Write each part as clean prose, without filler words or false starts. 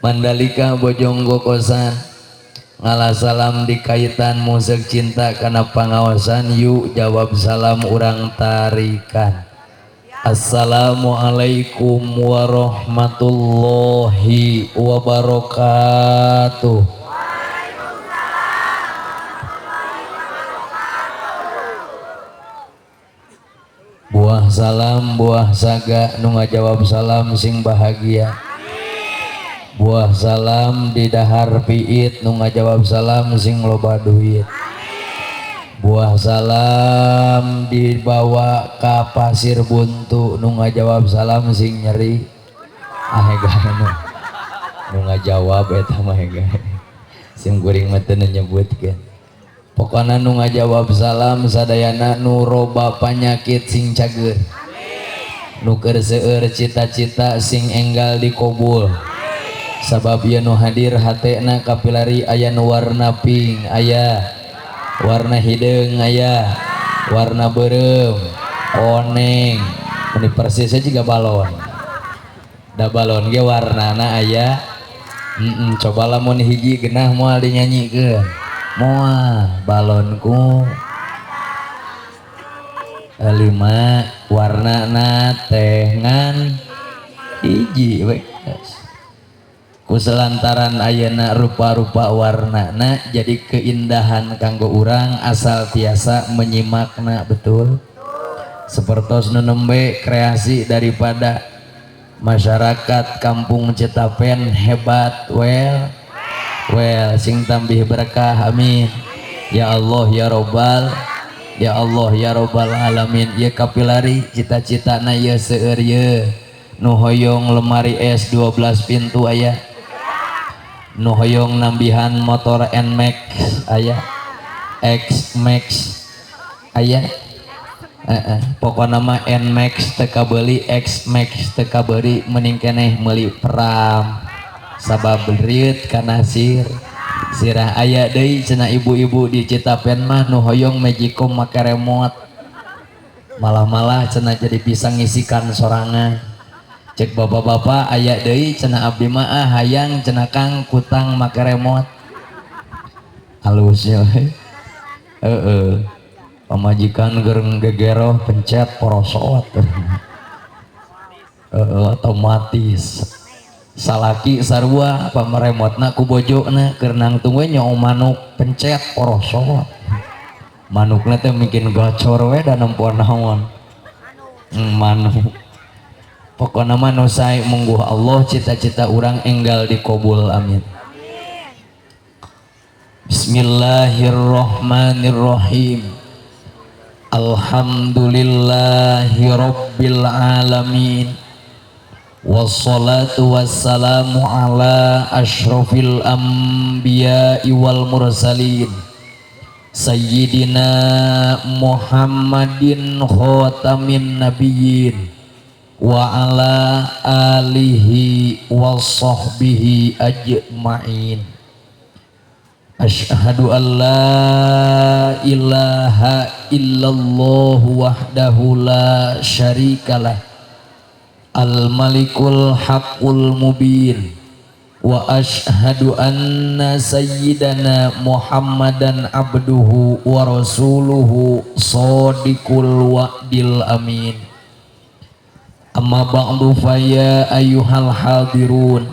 Mandalika Bojong Gokosan ngalah salam di kaitan musik cinta karena pangawasan yuk jawab salam urang tarikan. Assalamualaikum warahmatullahi wabarakatuh. Buah salam buah saga nu ngajawab salam sing bahagia. Buah salam di dahar piit nu ngajawab salam sing loba duit. Buah salam dibawa ka pasir buntu nu ngajawab salam sing nyeri. Ah hega nu ngajawab eta mah hega. Sing kuring mah teu nyebutkeun. Pokona nu ngajawab salam sadayana nu roba panyakit sing cager. Nu keur seueur cita-cita sing enggal dikobul. Sabab ieu nu hadir hatena kapilari aya nu warna pink aya, warna hideung aya, warna beureum, koneng, meni persisnya juga balon. Da balon ge warnana aya. Coba lamun hiji genah moal dinyanyikeun. Moal balonku lima warnana teh ngan hiji we. Kuselantaran ayeuna rupa-rupa warnana jadi keindahan kanggo urang asal tiasa menyimakna betul. Sepertos nu nembe kreasi daripada masyarakat kampung Citapen hebat well well sing tambih berkah amin ya Allah ya robbal ya Allah ya robbal alamin. Ieu kapilari cita-citana ieu seueur ieu nu hoyong lemari es 12 pintu aya, nu hoyong nambihan motor Nmax aya, X-Max aya, pokona mah Nmax teu kabeuli, X-Max teu kabeuli, mending keneh meuli pram sabab rieut kana sir sirah. Aya deui cenah ibu-ibu di Citapen mah nu hoyong magicom make remote, malah-malah cenah jadi bisa ngisikan sorangan. Cek bapak-bapak aya deui cenah abdi mah ah hayang cenah kang kutang make remote. Halusnya heeh, pamajikan gereng gegeroh pencet porosot heeh otomatis. Salaki sarua pamaremotna ku bojona keur nangtung we nyaho manuk pencet porosot. Manukna teh mungkin gacor we da nempo naon. Manuk. Pokona mah nu sae mungguh Allah cita-cita urang enggal dikobul amin. Bismillahirrahmanirrahim. Alhamdulillahi rabbil alamin. Wassalatu wassalamu ala asyrafil anbiya'i wal mursalin. Sayyidina Muhammadin khatamin nabiyyin wa ala alihi wa sahbihi ajma'in. Asyhadu an la ilaha illallah wahdahu la syarikalah al malikul haqqul mubin wa asyhadu anna sayyidana Muhammadan abduhu wa rasuluhu shadiqul wa'dil amin. Amma ba'du fa ya ayyuhal hadirun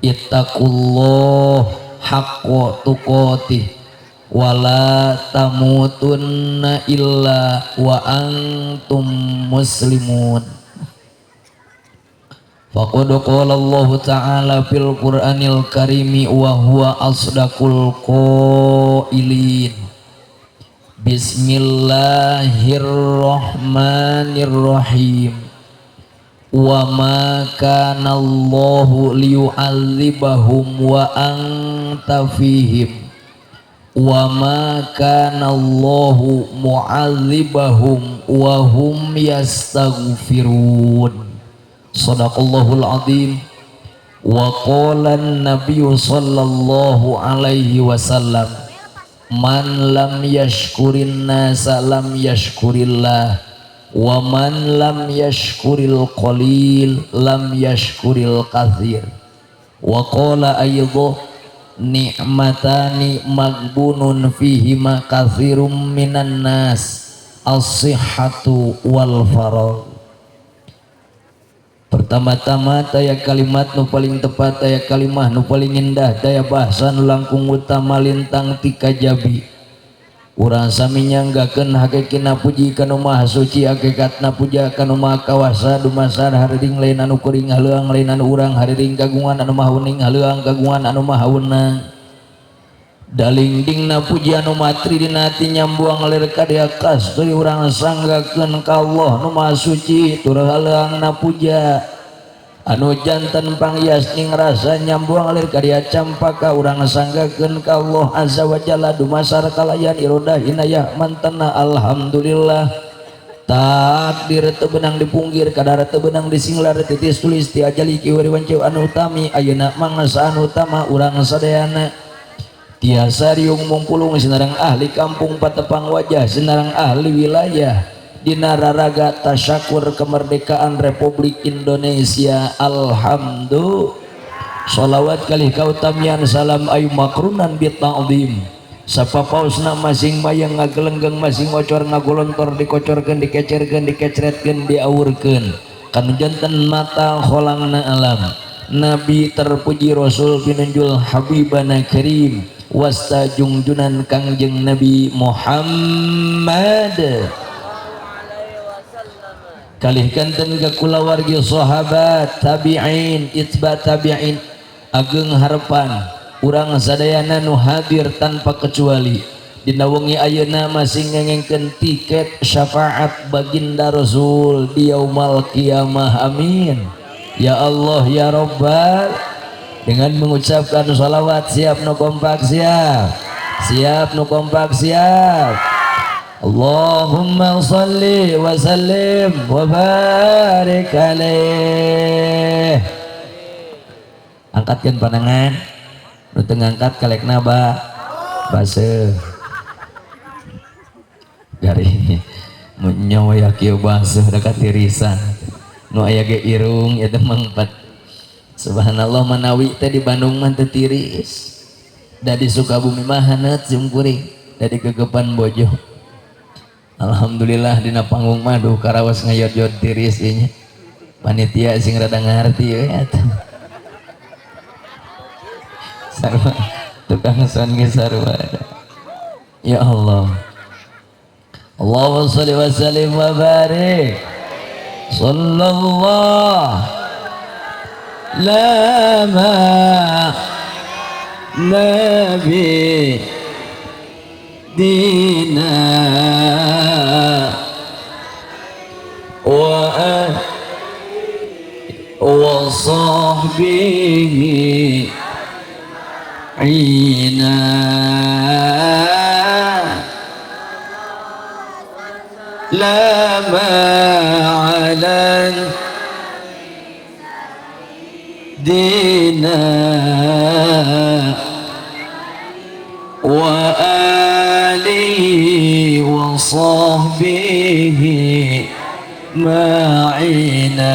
ittaqullah haqqa tuqatih wa la tamutunna illa wa antum muslimun. Faqad qala Allahu ta'ala fil Qur'anil karimi wa huwa asdaqul qailin. Bismillahirrahmanirrahim. Wa ma kana Allahu liyu'adzibahum wa anta fihim wa ma kana Allahu mu'adzibahum wa hum yastaghfirun. Shadaqallahul azim. Wa qala an-nabiyyu sallallahu alaihi wasallam Man lam yashkurin nasa lam yashkurillah wa man lam yashkuril qalil lam yashkuril katsir. Wa qala aidha ni'matani magbunun fihima katsirum minan nas as-sihhatu wal faragh. Pertama-tama daya kalimat nu paling tepat, daya kalimah nu paling indah, daya bahasa nu langkung utama lintang ti kajabi. Urang sami nyanggakeun hakikina puji ka nu maha suci, hakikatna puja ka nu maha kawasa, dumasar hariring lain anu kuring haleuang lain anu urang hariring kagungan anu maha uning haleuang kagungan anu maha unang. Dalingdingna puji anu matri dina hati nyambuang lir ka dia kasturi urang sanggakeun ka Allah nu maha suci tur haleuangna puja anu janten panghias ning rasa nyambuang lir ka dia campaka urang sanggakeun ka Allah azza wa jalla dumasar kalayan irodah inayah mantena alhamdulillah. Takdir teu beunang dipunggir kadar teu beunang disinglar titis tulis ti ajali kiwari wanceu anu utami ayeuna mangsa anu utama urang sadayana tiasa riung mungkulung sinarang ahli kampung patepang wajah sinarang ahli wilayah dina raraga tasyakur kemerdekaan Republik Indonesia. Alhamdulillah. Sholawat kalih kautamian salam ayu makrunan bita'zim sapapausna masing mayang ngagelenggeng masing ngocor ngagolontor dikocorkeun dikecerkeun dikecretkeun diawurkeun kanu janten mata kholangna alam Nabi terpuji Rasul pinunjul Habibana Karim wasta jungjunan Kangjeng Nabi Muhammad kalih kanten ka kulawargi sahabat tabi'in itba tabi'in ageng harapan urang sadayana nu hadir tanpa kecuali dina wengi ayeuna masing ngengengkeun tiket syafaat baginda Rasul di yaumal qiyamah. Amin ya Allah ya Rabbal. Dengan mengucapkan sholawat siap nu kompak siap, siap nu kompak siap. Allahumma salli wa sallim wa barik alaih. Angkatkan pandangan, nu teu ngangkat kalekna ba baseuh. Garing mun nyawa ya kieu baseuh da katirisan. Nu aya ge irung eta mangpat. Subhanallah manawi teh di Bandung mah teu tiris. Da di Sukabumi mah haneut simkuring, da di gegepan bojo. Alhamdulillah dina panggung mah duh karaos ngayod-yod tiris ieu nya. Panitia sing rada ngarti we atuh. Sarua tukang son ge sarua. Ya Allah. Allahumma sholli wa sallim wa barik. Sallallahu lama nabi dina wa sahbihi ina lama ala dina wa alihi wa sahbihi ma'ina.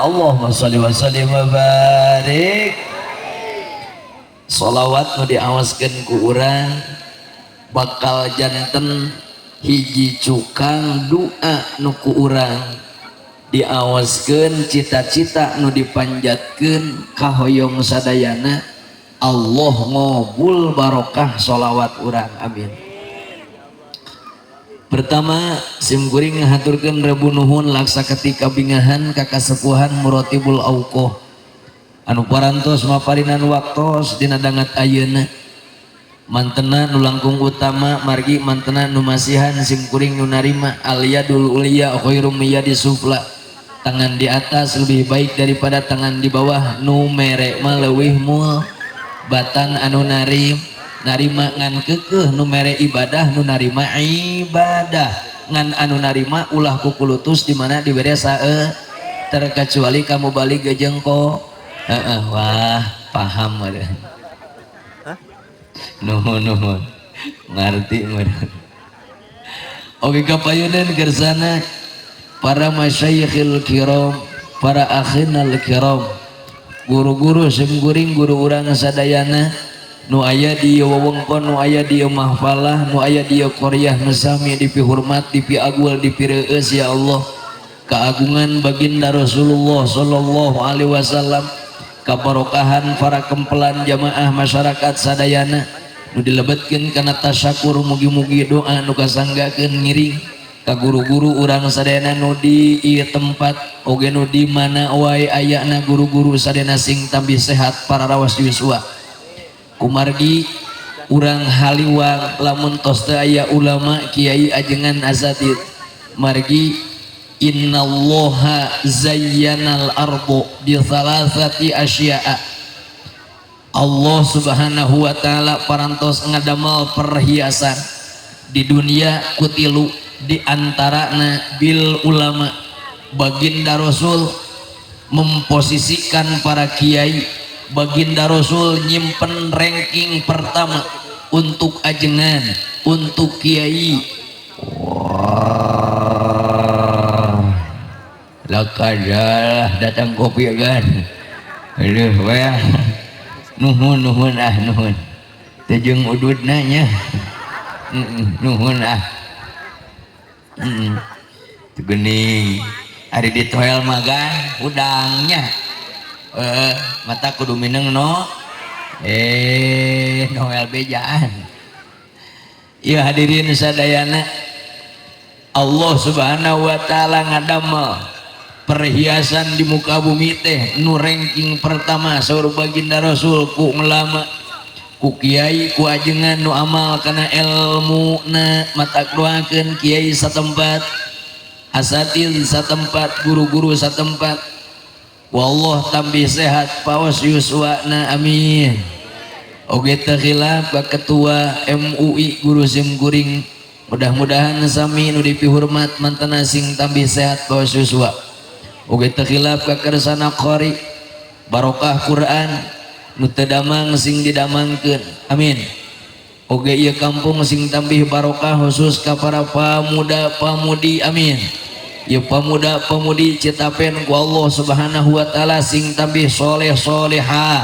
Allahumma salli wa sallim wa barik. Sholawat nu diawaskeun ku urang bakal janten hiji cukang doa nu ku urang diawaskeun cita-cita nu dipanjatkeun kahoyong sadayana Allah ngobul barokah sholawat urang. Amin. Pertama sim kuring ngahaturkeun rebu nuhun laksa ketika bingahan ka kasepuhan Muratibul Auqoh anu parantos maparinan waktos dina dangat ayeuna mantena nu langkung utama margi mantena nu masihan sim kuring nu narima al yadul ulya khairum miyadi sufla, tangan di atas lebih baik daripada tangan di bawah, nu mere mah leuwih mul batan anu narima ngan kekeuh nu mere ibadah nu narima ibadah ngan anu narima ulah kukulutus di mana dibere sae terkecuali kamu balik gejeng ko. Wah paham ada. Nuhun nuhun. Ngarti meureun. Oke, kapayunan kersana para masyayikhil kiram, para akhinal kiram, guru-guru simkuring, guru urang sadayana nu aya di wewengkon, nu aya di mahfalah, nu aya di qaryah, nu sami dipihormat, dipiagul, dipireueus ya Allah. Keagungan baginda Rasulullah sallallahu alaihi wasallam, kabarokahan para kempelan jamaah masyarakat sadayana nu dilebetkeun kana tasyakur, mugi-mugi doa nu kasanggakeun ngiring ka guru-guru urang sadayana nu di ieu tempat oge nu di mana wae ayana guru-guru sadayana sing tambih sehat para rawas yuswa. Kumargi urang haliwang lamun tos teu aya ulama, kiai, ajengan, asatid. Margi innallaha zayyanal ardo bi thalathati asya'a. Allah Subhanahu wa ta'ala parantos ngadamel perhiasan di dunia kutilu, di antarana bil ulama. Baginda Rasul memposisikan para kiai, baginda Rasul nyimpen ranking pertama untuk ajengan, untuk kiai. Lakadah datang kopi kan. Aduh, wah. Nuhun, nuhun ah, nuhun. Teu jeung ududna nya. Nuhun ah. Teu geuning. Ari ditoel mah kan udangnya. Mata kudu mineng no. Noel bejaan. Ya hadirin sadayana, Allah Subhanahu wa taala ngadamel perhiasan di muka bumi teh nu ranking pertama saur baginda Rasul ku ulama, ku kiai, ku ajengan nu amal kana ilmu na. Mata doakeun kiai satempat, asatid satempat, guru-guru satempat. Wallah tambih sehat paos yuswana, amin. Oge teu khilaf ka ketua MUI guru simkuring, mudah-mudahan sami nu dipihormat mantena sing tambih sehat paos yuswa. Oge teu khilaf ka kersana qori barokah Quran nu teu damang sing didamangkeun, amin. Oge ieu kampung sing tambih barokah khusus ka para pemuda pemudi, amin. Ieu pemuda pemudi citapen ku Allah Subhanahu wa taala sing tambih soleh solehah,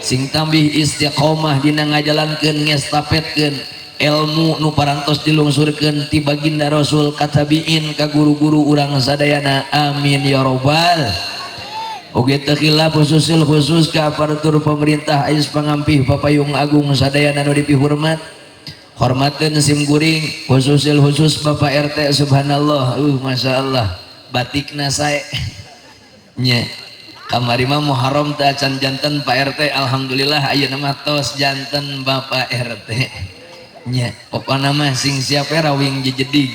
sing tambih istiqomah dina ngajalankeun ngestafetkeun ilmu nu parantos dilungsurkeun ti baginda Rasul ka tabiin ka guru-guru urang sadayana, amin ya robbal. Oge teu khilaf khususil khusus ka aparatur pemerintah ais pangampih papayung agung sadayana nu dipihormat. Hormateun sim kuring khususil khusus Bapak RT, subhanallah, masyaallah batikna sae nya. Kamari mah Muharram teh acan janten Pak RT, alhamdulillah ayeuna mah tos janten Bapak RT nya. Pokona mah sing siap we rawing jejedig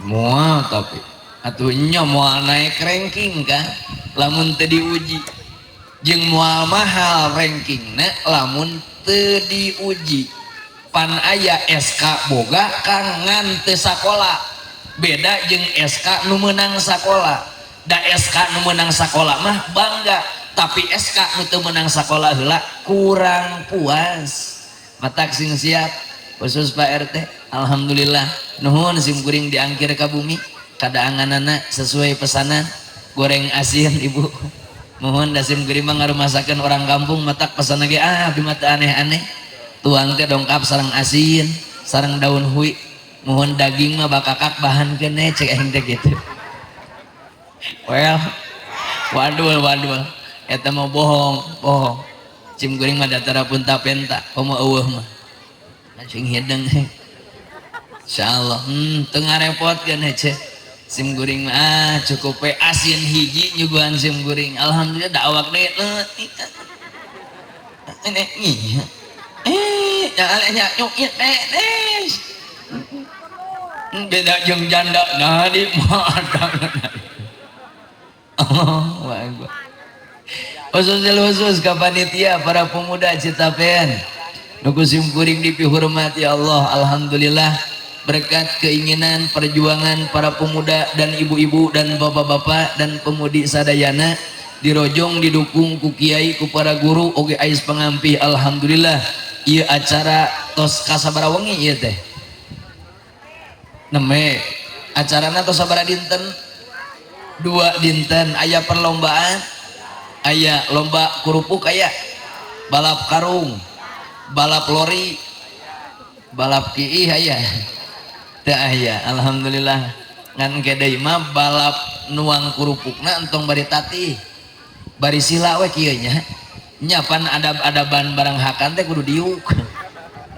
moal, tapi atuh nya moal naik ranking kan lamun teu diuji, jeung moal mahal rankingna lamun teu diuji. Pan aya SK boga kang ngan teu sakola, beda jeung SK nu meunang sakola. Da SK nu meunang sakola mah bangga, tapi SK nu teu meunang sakola heula kurang puas. Matak sing siap khusus Pak RT, alhamdulillah nuhun sim kuring diangkir ka bumi kadaanganana sesuai pesanan goreng asin ibu. Mohon da sim kuring mah ngarumasakeun orang kampung, matak pesan ge ah di mata aneh-aneh. Tuang teh dongkap sareng asin, sareng daun hui. Mohon daging mah bakakak bahan kene cek aing teh gitu. Well, wadul wadul. Eta mah bohong, bohong. Cim kuring mah datara pun tapenta, komo eueuh mah. Sing hideng. Insyaallah, teu ngarepotkeun hece. Sim kuring mah cukup we asin hiji nyuguhan sim kuring. Alhamdulillah da awak deui. Ini beda jeung janda nah di mata. Oh, khusus khusus ka panitia para pemuda Citapen nu ku sim kuring dipihormat ya Allah. Alhamdulillah berkat keinginan perjuangan para pemuda dan ibu-ibu dan bapak-bapak dan pemudi sadayana dirojong didukung ku kiai ku para guru oge ais pangampih, alhamdulillah ieu acara Tos kasabaraha wengi ieu teh? Nembe. Acarana tos sabaraha dinten? 2 dinten. Aya perlombaan? Aya lomba kerupuk aya? Balap karung, balap lori, balap kiih aya? Teu aya. Alhamdulillah. Ngan ke deui mah balap nuang kerupukna entong bari tatih. Bari sila we kieu nya. Nya pan adab-adaban barang hakan teh kudu diuk.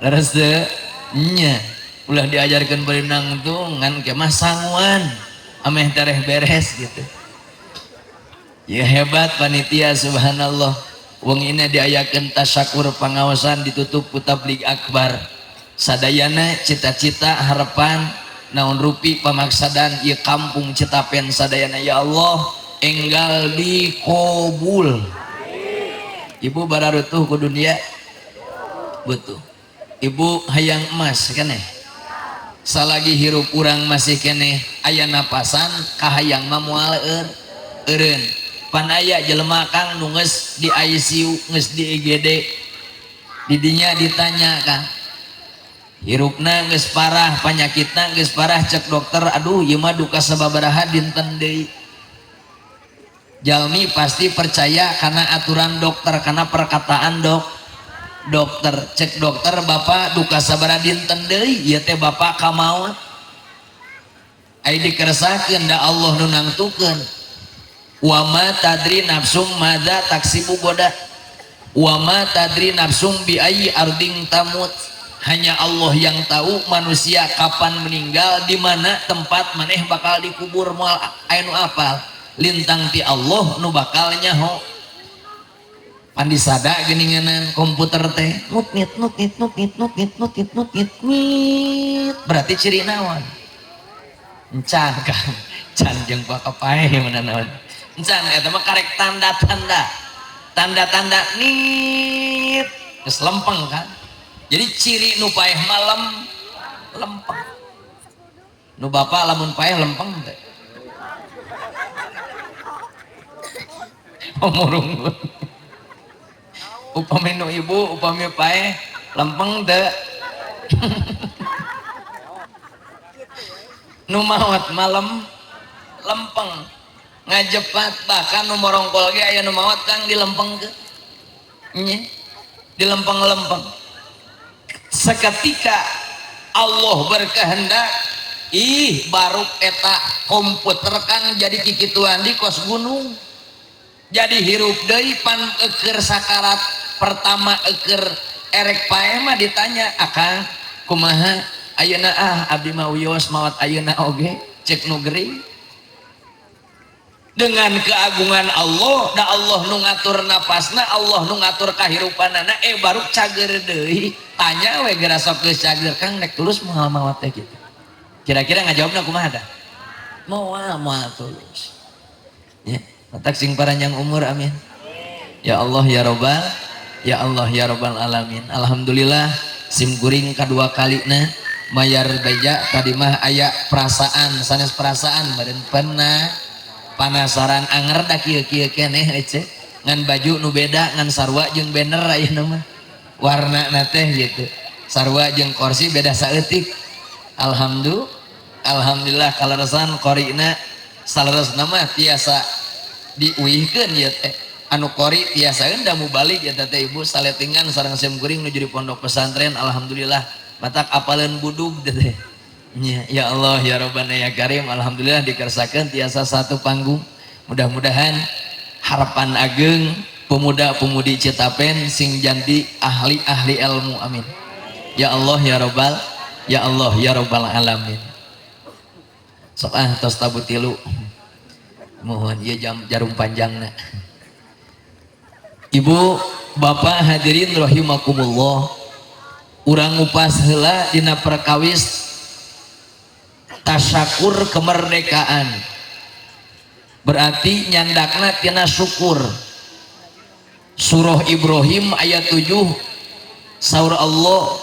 Leres teu? Nya. Ulah diajarkeun bari nangtung ngan ke mah sanguan ameh tereh beres gitu. Ya hebat panitia subhanallah. Wengina diayakeun tasyakur pangaosan ditutup ku tabligh akbar. Sadayana cita-cita harapan naon rupi pamaksadan ieu kampung Citapen sadayana ya Allah enggal dikobul. Ibu bararutuh ku dunia butuh. Ibu hayang emas keneh. Salagi hirup urang masih keneh aya napasan kahayang mah moal eureun. Pan aya jelema kang nu geus di ICU, geus di IGD. Didinya ditanya kang, hirupna geus parah, panyakitna geus parah, cek dokter, aduh ieu mah duka sababaraha dinten deui. Jalmi pasti percaya karena aturan dokter, karena perkataan dokter. Cek dokter bapak duka sabaraha dinten deui, ieu teh bapak kamaot. Ai dikeresakeun da Allah nu nangtukeun. Wa ma tadri nafsum madza taksibu goda. Wa ma tadri nafsum bi ayyi ardin tamut. Hanya Allah yang tahu manusia kapan meninggal, di mana tempat maneh bakal dikubur, moal aya nu apal. Lintang ti Allah nu bakal nyaho. Pan disada geuninganan komputer teh nut nit nut nit nut nit nut nit nut nit nut nit nit. Berarti ciri naon? Encan kan. Can jeung bakapae mana naon. Encan eta mah karek tanda-tanda. Tanda-tanda nit geus lempeng kan. Jadi ciri nu paeh malam lempeng. Nu bapak lamun paeh lempeng teh. Omorung. Upami nu ibu, upami paeh lempeng teh. Nu maot malam lempeng. Ngajepat bahkan nu morongkol ge aya nu maot kang dilempengkeun. Nya. Dilempeng-lempeng. Seketika Allah berkehendak, ih baruk eta komputer kang jadi kikituan di kos gunung. Jadi hirup deui pan eukeur sakarat pertama eukeur erek paeh mah ditanya akang kumaha ayeuna ah abdi mah wios maot ayeuna oge cek nu gering. Dengan keagungan Allah, da Allah nu ngatur napasna, Allah nu ngatur kahirupanana, baruk cager deui. Tanya we geura sok geus cager kang nek tulus moal maot teh gitu. Kira-kira ngajawabna kumaha tah? Moal, moal tulus. Ya, matak sing paranjang umur amin. Ya Allah ya Robbal, ya Allah ya Robbal alamin. Alhamdulillah sim kuring kadua kalina mayar beja tadi mah aya perasaan, sanes perasaan beureun pernah panasaran anger da kieu-kieu keneh ece ngan baju nu beda ngan sarua jeung banner ayeuna mah warnana teh gitu sarua jeung kursi beda saeutik. Alhamdulillah kaleresan qorina saleresna mah tiasa diuihkeun ieu teh anu qori tiasaeun da mubalik ya teh ibu saletingan sareng sim kuring nuju di pondok pesantren. Alhamdulillah matak apaleun budug teh. Ya Allah ya Rabbana ya Karim. Alhamdulillah dikersakeun tiasa satu panggung. Mudah-mudahan harapan ageng pemuda-pemudi Citapen sing jadi ahli-ahli ilmu amin. Ya Allah ya Rabbal, ya Allah ya Rabbal alamin. Sok ah tos tabu tilu. Mohon ieu jam jarum panjangna. Ibu, bapak hadirin rahimakumullah. Urang ngupas heula dina perkawis tasyakur kemerdekaan. Berarti nyandakna tina syukur. Surah Ibrahim ayat 7 saur Allah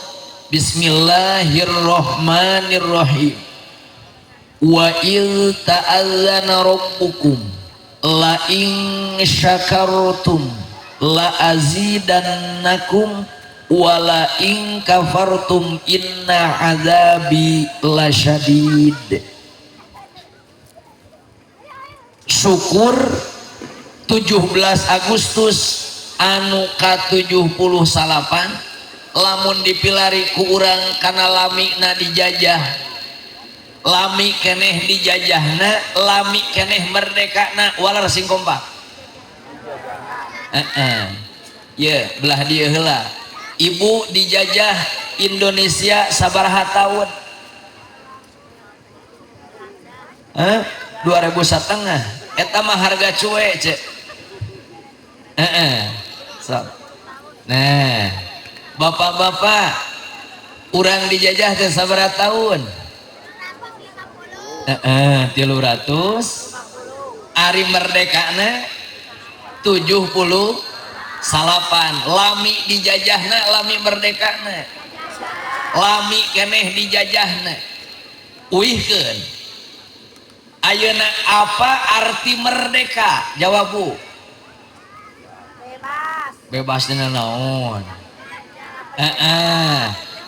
Bismillahirrahmanirrahim. Wa il ta'adzana rabbukum la in syakartum la azidannakum Wala in kafartum inna azabi lasyadid. Syukur 17 Agustus anu ka-78 lamun dipilari ku urang kana lamina dijajah, lami keneh dijajahna, lami keneh merdekana, walar sing kompak. Ye, belah dieu heula. Ibu dijajah Indonesia sabaraha taun? 2000 setengah. Eta mah harga cuek cek. So. Nah, bapak-bapak, urang dijajah teh sabaraha tahun? 300. Ari merdekana 78. Lami dijajahna, lami merdekana. Lami keneh dijajahna. Uihkeun. Ayeuna apa arti merdeka? Jawab Bu. Bebas. Bebas dengan naon?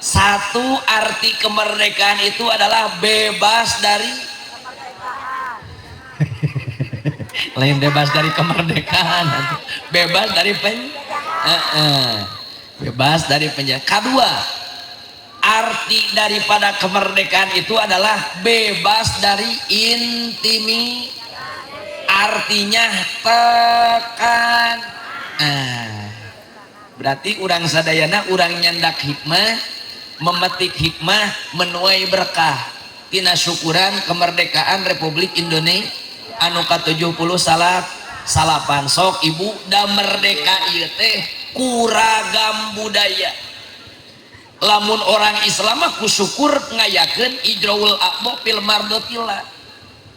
Satu arti kemerdekaan itu adalah bebas dari lain bebas dari kemerdekaan, bebas dari bebas dari penjara. Kedua, arti daripada kemerdekaan itu adalah bebas dari intimi, artinya tekan. Nah, berarti urang sadayana urang nyandak hikmah, memetik hikmah, menuai berkah tina syukuran kemerdekaan Republik Indonesia anu ka-78. Sok ibu da merdeka ieu teh kuragam budaya. Lamun orang Islam mah ku syukur ngayakeun ijraul aqdo fil mardotillah.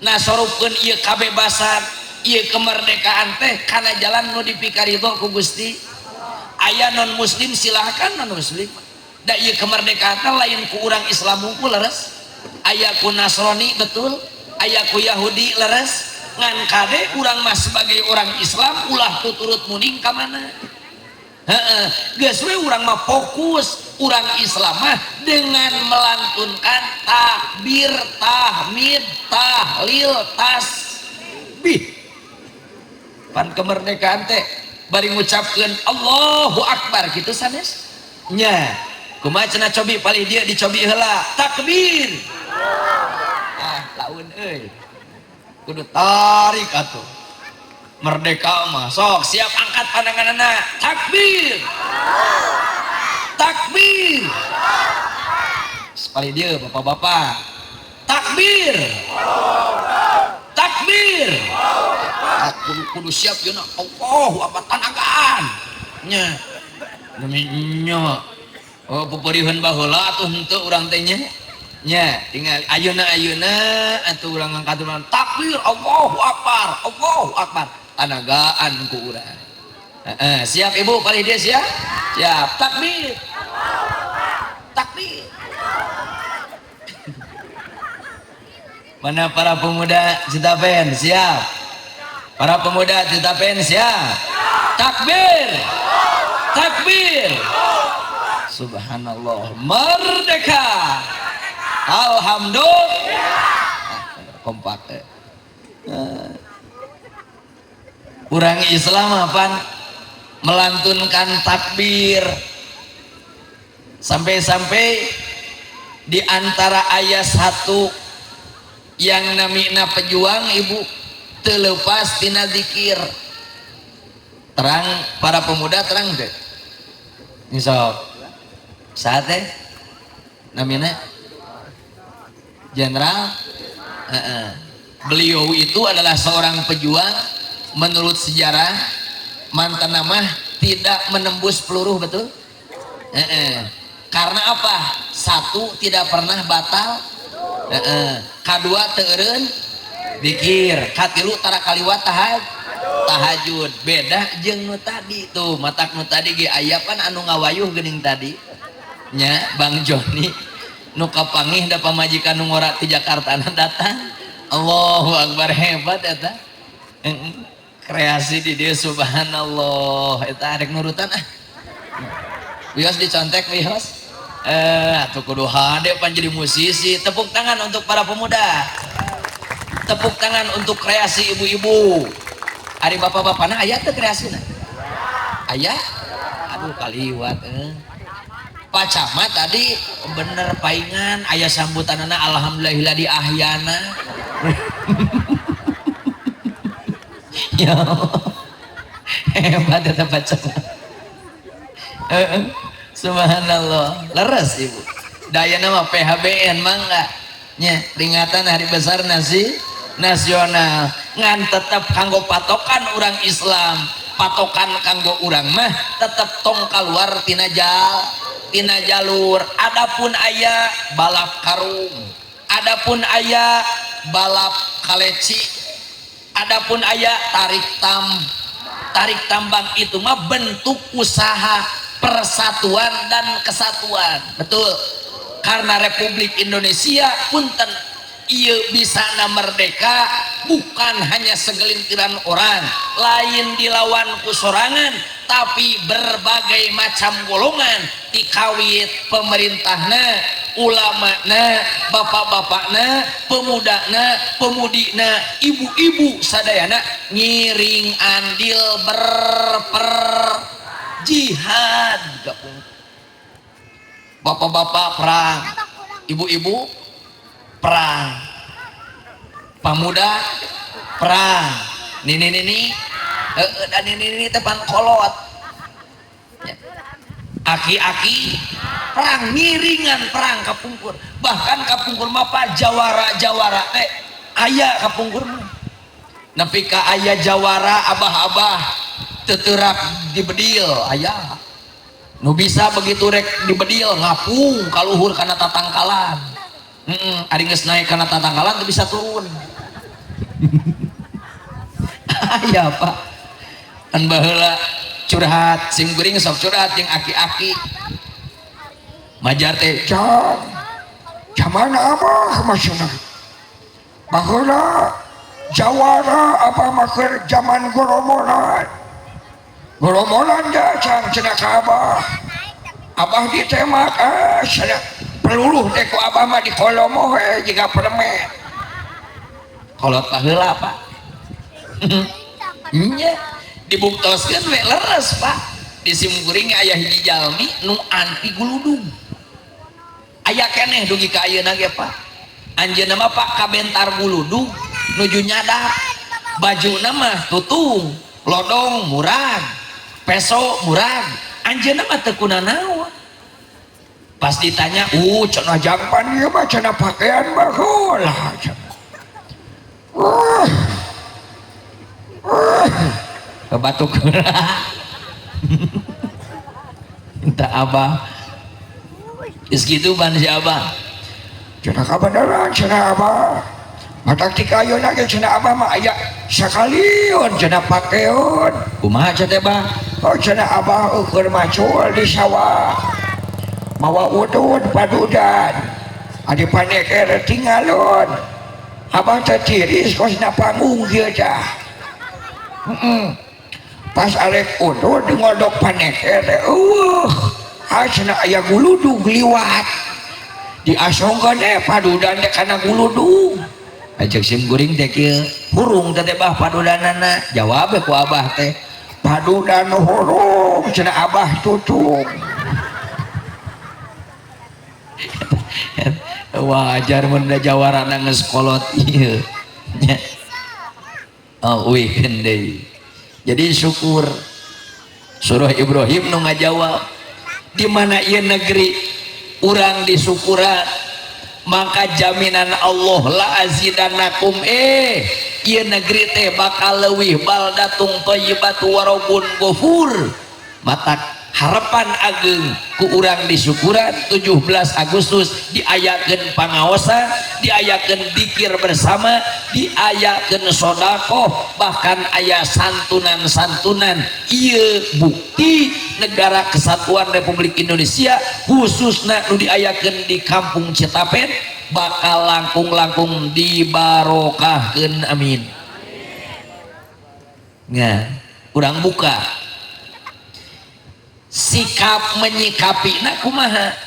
Nah sorupkeun ieu kabebasan, ieu kemerdekaan teh kana jalan nu dipikaridho ku Gusti. Aya non muslim silahkan non muslim. Da ieu kemerdekaan teh lain ku urang Islam hungkul leres. Aya ku Nasrani betul, aya ku Yahudi leres. Ngan kade urang mah sebagai orang Islam ulah tuturut muning ka mana. Heeh, geus we urang mah fokus urang Islam mah dengan melantunkan takbir, tahmid, tahlil, tasbih. Pan kemerdekaan teh bari ngucapkeun Allahu Akbar kitu sanes? Nya. Kumaha cenah cobi palih dieu dicobi heula takbir. Ah, laun euy. Kudu tarik atuh. Merdeka mah sok siap angkat pandanganna takbir. Takbir. Sekali dia bapak-bapak. Takbir. Takbir. Kudu siap yeuna. Allahu akbar tanagaan. Nya. Demi nya. Oh pupuriheun baheula atuh henteu urang teh nya. Nya, tinggal ayeuna-ayeuna atuh urang ngangkat urang takbir Allahu akbar, Allahu akbar. Tanagaan ku urang. Heeh, siap ibu palih dia siap? Siap. Takbir. Takbir. Mana para pemuda Citapen siap? Para pemuda Citapen siap? Takbir. Takbir. Subhanallah. Merdeka. Alhamdulillah. Kompak. Urang Islam apa melantunkan takbir sampai-sampai di antara ayat satu yang namina pejuang ibu terlepas tina zikir. Terang para pemuda terang deh. Insya saat teh namina Jenderal. Beliau itu adalah seorang pejuang. Menurut sejarah mantan nama tidak menembus peluru, betul? Karena apa? Satu, tidak pernah batal. Kadua teureun dikir, katilu tara kaliwat tahajud. Beda jeung nu tadi tuh, matak nu tadi ge aya pan anu ngawayuh geuning tadi. Nya Bang Joni nu kapanggih da pamajikan nu ngora ti Jakarta datang. Allahu akbar, hebat eta. Kreasi di dia subhanallah, eta arek nurutan ah. Wios dicontek wios. Atuh kudu hade pan jadi musisi. Tepuk tangan untuk para pemuda. Tepuk tangan untuk kreasi ibu-ibu. Ari bapak-bapakna aya teu kreasina? Aya? Aduh kaliwat Pak Camat tadi bener paingan aya sambutanana alhamdulillah di ahyana. Ya hebat eta Pak Camat. Subhanallah, leres ibu. Dayana mah PHBN mangga nya peringatan hari besar nasi nasional ngan tetep kanggo patokan urang Islam, patokan kanggo urang mah tetep tong kaluar tina tina jalur. Adapun aya balap karung, adapun aya balap kaleci, adapun aya tarik tambang, itu mah bentuk usaha persatuan dan kesatuan. Betul. Karena Republik Indonesia punten ieu bisa merdeka bukan hanya segelintiran orang, lain dilawan ku sorangan, tapi berbagai macam golongan dikawit pemerintahna, ulamana, bapak-bapakna, pemudana, pemudina, ibu-ibu sadayana ngiring andil berper jihad. Bapak-bapak perang, ibu-ibu perang, pemuda perang, nini-nini dan nini-nini tepan kolot, aki-aki perang, ngiringan perang kapungkur. Bahkan kapungkur mah Pak jawara-jawara aya kapungkur mah. Nepi ka aya jawara abah-abah teterak dibedil aya. Nu bisa begitu rek dibedil ngapung kaluhur kana tatangkalan. Ari geus naik kana tatangkalan teu bisa turun. Aya Pak. Kan baheula curhat sim kuring sok curhat jeung aki-aki. Majar teh jam zaman abah maksudna. Baheula jawara abah mah keur zaman goromolan. Goromolan dah cang cenah ka abah. Abah ditembak cenah peluru teh ku abah mah dikolomoh jiga permen. Kolot baheula Pak. Nya dibuktoskeun we leres Pak. Di sim kuring aya hiji jalmi nu anti guludug. Aya keneh dugi ka ayeuna ge Pak. Anjeunna mah Pak kabentar guludug nuju nyadap. Bajuna mah tutung, lodong murag, peso murag. Anjeunna mah teu kunanaon. Pas ditanya, cenah jangpan ieu mah cenah pakaian baheula cenah. Kebatuk. Minta abah. Geus kitu ban si abah. Cenah kabeneran cenah abah. Matak ti ka ayeuna ge cenah abah mah aya sakaliun cenah pakeun. Kumaha cenah teh bah? Oh cenah abah ukur macul di sawah. Mawa udud padudan. Adi paneker tinggalon. Abah teh tiris kosna panggung kieu tah. Pas arek udud ngodok paneker teh eueuh. Cenah aya guludug liwat. Diasongkeun padudan teh kana guludug. Ajak sim kuring teh kieu, hurung teh bah padudanana. Jawab ku abah teh, padudan hurung cenah abah tutung. Wajar mun da jawarana geus kolot ieu. Oh, wikeun deui. Jadi syukur surah Ibrahim nu ngajawab di mana ieu negeri urang disyukuran maka jaminan Allah la azidanakum ieu negeri teh bakal leuwih baldatung thayyibatu warabun ghafur. Matak harapan ageng ku urang disyukuran 17 Agustus diayakeun pangaosan, diayakeun dikir bersama, diayakeun sodakoh, bahkan aya santunan-santunan. Ieu bukti negara kesatuan Republik Indonesia khususna nu diayakeun di kampung Citapen bakal langkung-langkung dibarokahkeun, amin. Nah, urang buka Sikap menyikapina kumaha?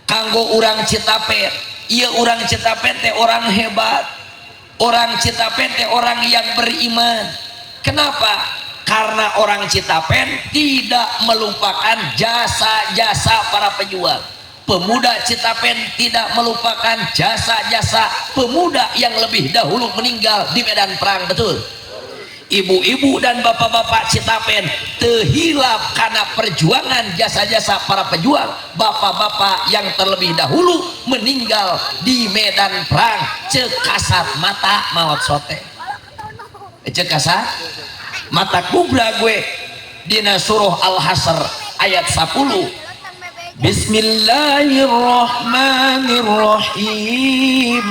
Kanggo urang Citapen, ieu urang Citapen teh orang hebat. Orang Citapen teh orang yang beriman. Kenapa? Karena orang Citapen tidak melupakan jasa-jasa para pejuang. Pemuda Citapen tidak melupakan jasa-jasa pemuda yang lebih dahulu meninggal di medan perang, betul? Ibu-ibu dan bapak-bapak Citapen terhilap karena perjuangan jasa-jasa para pejuang, bapak-bapak yang terlebih dahulu meninggal di medan perang. Cek kasat mata maot sote, cek kasat mata kubra gue dina surah Al-Hasr ayat 10. Bismillahirrahmanirrahim.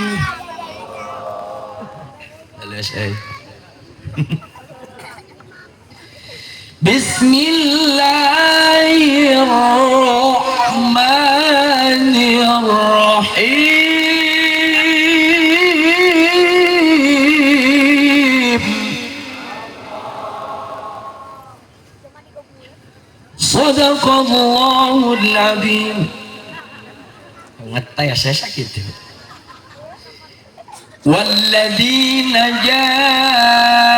Bismillahirrahmanirrahim. Sadaqallahul azim. Ngetes saya sakit. Walladzina ja'u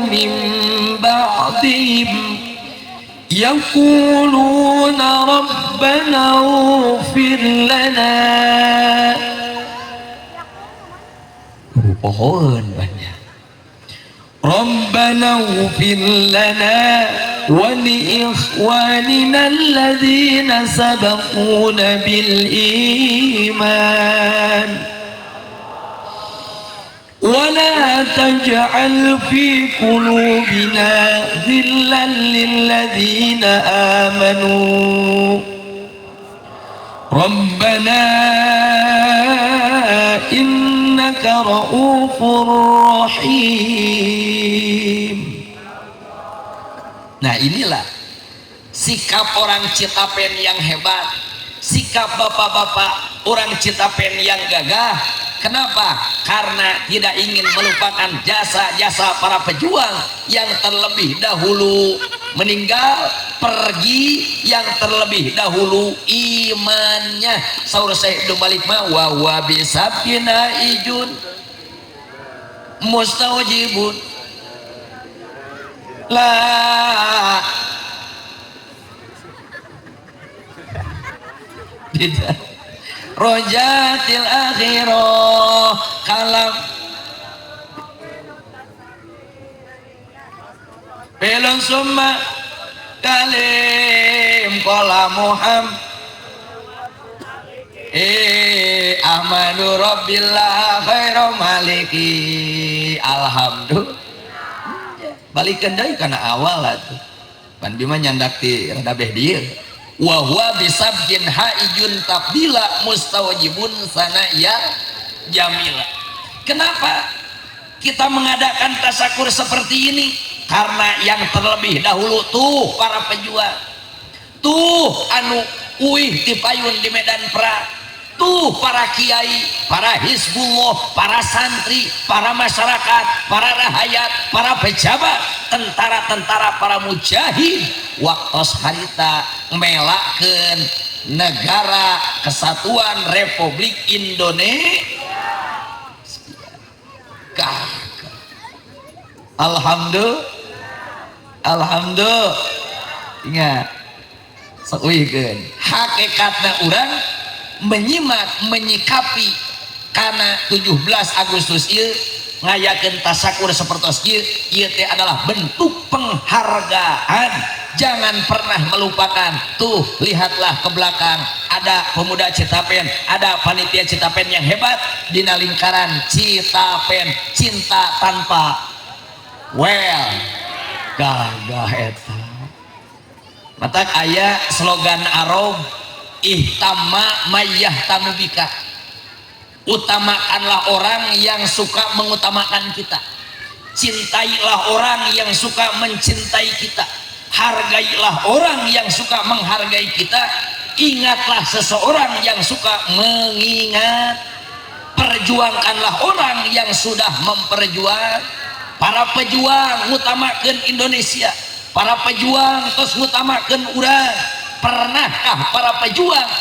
min ba'dihim yaquluna rabbana ighfir lana. Pohon banyak. Rabbana ighfir lana wa li ikhwanina alladzina sabaquna bil iman wa la taj'al fi qulubina ghillan lil ladzina amanu rabbana innaka ra'ufur rahim. Nah, inilah sikap orang Citapen yang hebat, sikap bapak-bapak orang Citapen yang gagah. Kenapa? Karena tidak ingin melupakan jasa-jasa para pejuang yang terlebih dahulu meninggal, pergi, yang terlebih dahulu imannya. Saur Syekh Abdul Malik mah wa wa bisabina ijun mustaujibun la tidak rojatil akhirah kalam belum summa kalim qala Muhammad amanu rabbillah khairu maliki alhamdulillah. Balikan deui kana awal atuh pan bima nyandak ti rada beh dieu wa huwa bisabjin haijun tabdila mustawjibun sanaya jamila. Kenapa kita mengadakan tasakur seperti ini? Karena yang terlebih dahulu tuh para pejuang, tuh anu uih dipayun di medan perang, tuh para kiai, para hizbullah, para santri, para masyarakat, para rahayat, para pejabat, tentara-tentara, para mujahid waktos harita melakeun negara kesatuan Republik Indonesia. Alhamdulillah, alhamdulillah. Ingat, seuihkeun hakikatna urang menyimak, menyikapi karena 17 Agustus ieu ngayakeun tasakur sapertos ieu, ieu teh adalah bentuk penghargaan. Jangan pernah melupakan. Tuh, lihatlah ke belakang, ada pemuda Citapen, ada panitia Citapen yang hebat dina lingkaran Citapen, cinta tanpa well gagah eta. Matak aya slogan Arab ihtama mayyahtamu bika, utamakanlah orang yang suka mengutamakan kita, cintailah orang yang suka mencintai kita, hargailah orang yang suka menghargai kita, ingatlah seseorang yang suka mengingat, perjuangkanlah orang yang sudah memperjuang. Para pejuang utamakan Indonesia, Para pejuang tos ngutamakeun urang. Pernahkah para pejuang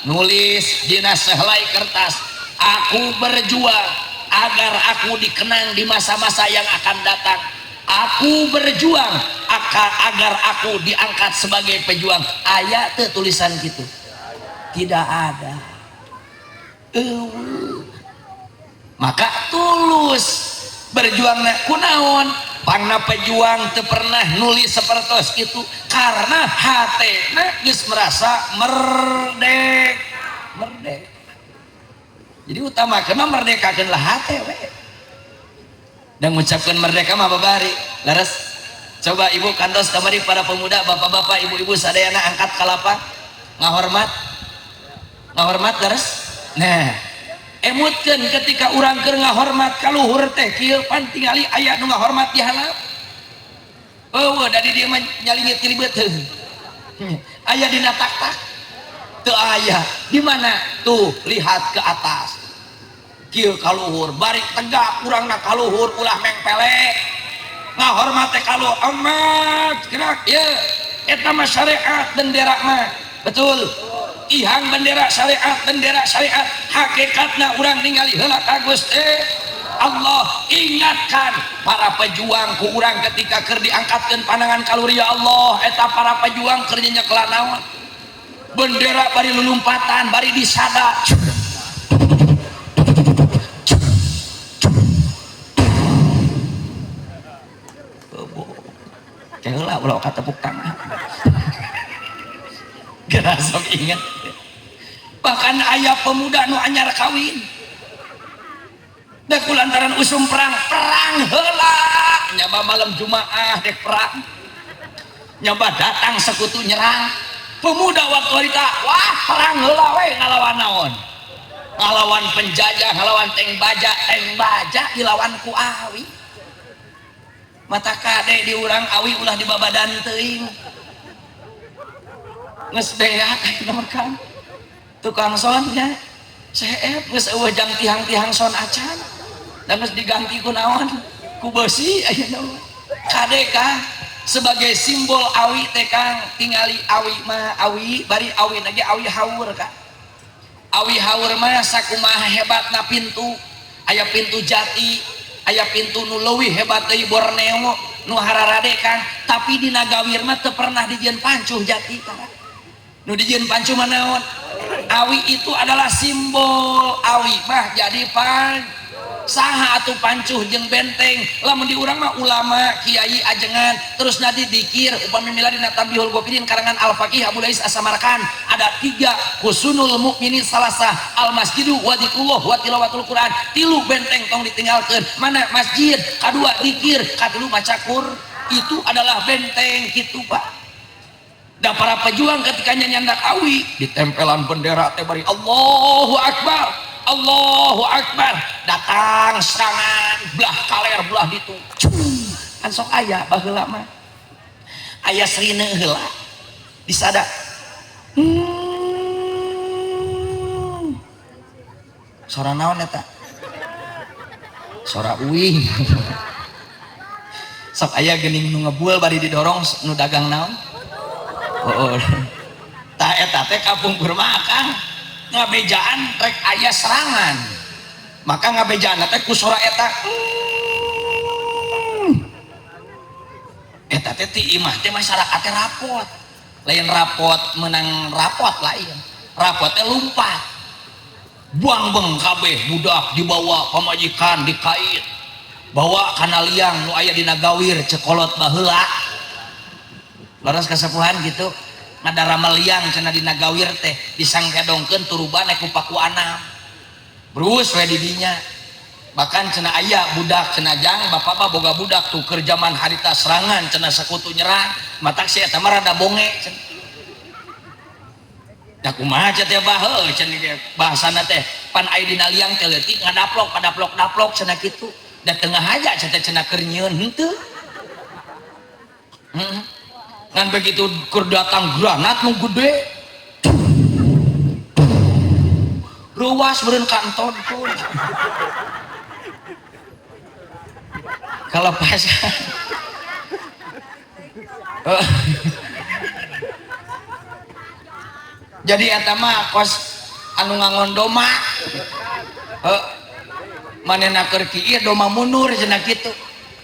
nulis dina sehelai kertas, aku berjuang agar aku dikenang di masa-masa yang akan datang, aku berjuang agar aku diangkat sebagai pejuang. Aya teu tulisan gitu? Tidak ada. Maka tulus berjuang kunaon pangna pejuang teu pernah nulis sapertos kitu karena hatena geus merasa merdeka. Merdeka. Jadi utamakeun mah merdekakeun lah hate we. Dan ngucapkeun merdeka mah babari. Leres. Coba ibu kantos kamari para pemuda, bapak-bapak, ibu-ibu sadayana angkat kalapa ngahormat. Ngahormat leres. Nah, emutkeun ketika urang keur ngahormat ka luhur teh kieu pan tingali aya nu ngahormat di handap. Eueuh da di dieu mah nyalingit ribet heuh. Aya dina tak-tak. Teu aya. Di mana? Tuh, lihat ke atas. Kieu ka luhur, bari tegak urangna ka luhur ulah mengpelek. Ngahormat teh ka luhur, amat gerak ieu. Eta mah syariat bendera mah. Betul. Ihang bendera syariat, bendera syariat hakikatna urang ningali heula ka Gusti Allah. Ingatkan para pejuang ku urang ketika keur diangkatkeun pandangan ka luhur, ya Allah eta para pejuang keur nyekelan naon, bendera bari lulumpatan bari disada. Heula ulah ka tepuk tangan. Geura sok inget. Bahkan aya pemuda nu anyar kawin. Da kulantaran usum perang, perang heula. Nyaba malam Jumaah dek perang. Nyaba datang sekutu nyerang. Pemuda waktu harita, wah perang heula we ngalawan naon? Ngalawan penjajah, ngalawan tank baja dilawan ku awi. Mata kade diurang awi ulah dibabadan teuing. Geus beak ayeuna mah kan. Tukang sonnya CF geus eueuh jang tihang-tihang son acan. Da geus diganti ku naon? Ku beusi ayeuna mah. Kade Kang sebagai simbol awi teh Kang, tingali awi mah awi bari awi lagi awi haur Kang. Awi haur mah sakumaha hebatna pintu, aya pintu jati, aya pintu nu leuwih hebat deui Borneo nu hararade Kang, tapi dina gawir mah teu pernah dijieun pancuh jati tah. Nu dijieun pancuh mah naon? Awi itu adalah simbol, awi mah jadi pan saha atuh pancuh jeung benteng. Lamun di urang mah ulama, kiai ajengan, terus nanti dikir upami miladi dina Tanbihul Ghafilin karangan Al-Faqih Abu Lais As-Samarkand ada 3 husnul mukminin salasah al masjidu wa dzikrullah wa tilawatul Quran. 3 benteng tong ditinggalkeun. Mana masjid, kadua dikir, katilu maca Quran. Itu adalah benteng kitu Pak. Dan para pejuang ketika nyandak awi ditempelan bendera teh bari Allahu Akbar, Allahu Akbar, datang serangan belah kaler belah ditu. Kan sok aya baheula mah. Aya srine heula disada. Sora naon eta? Sora uing. Sok aya geuning nu ngebul bari didorong nu dagang naon? Oh, tah eta teh kapungkur mah Kang ngabejaan rek aya serangan. Maka ngabejaan teh ku sora eta. Eta teh ti imah teh masyarakat teh rapot. Lain rapot menang rapot lain. Rapot teh lumpat. Buang beng kabeh budak dibawa pamajikan dikait. Bawa kana liang nu aya dina gawir cekolot baheula. Laras kasepuhan gitu ngadarama liang cenah dina gawir teh disangkedongkeun turuban ku paku anam. Brus we di dinya. Bahkan cenah aya budak cenah jang bapak mah boga budak tuh keur jaman harita serangan cenah sekutu nyerang matak si eta mah rada bonge cenah. Da kumaha cenah teh baheul cenah bahasana teh pan aya dina liang teh leutik ngadaplok padaplok-daplok cenah kitu. Da tengah aja cenah cenah keur nyieun henteu. Ngan begitu keur datang granat nu gede ruas meureun kanton pun kalepasan. Jadi eta mah kos anu ngangon doma. Manehna keur kieu doma mundur cenah kitu.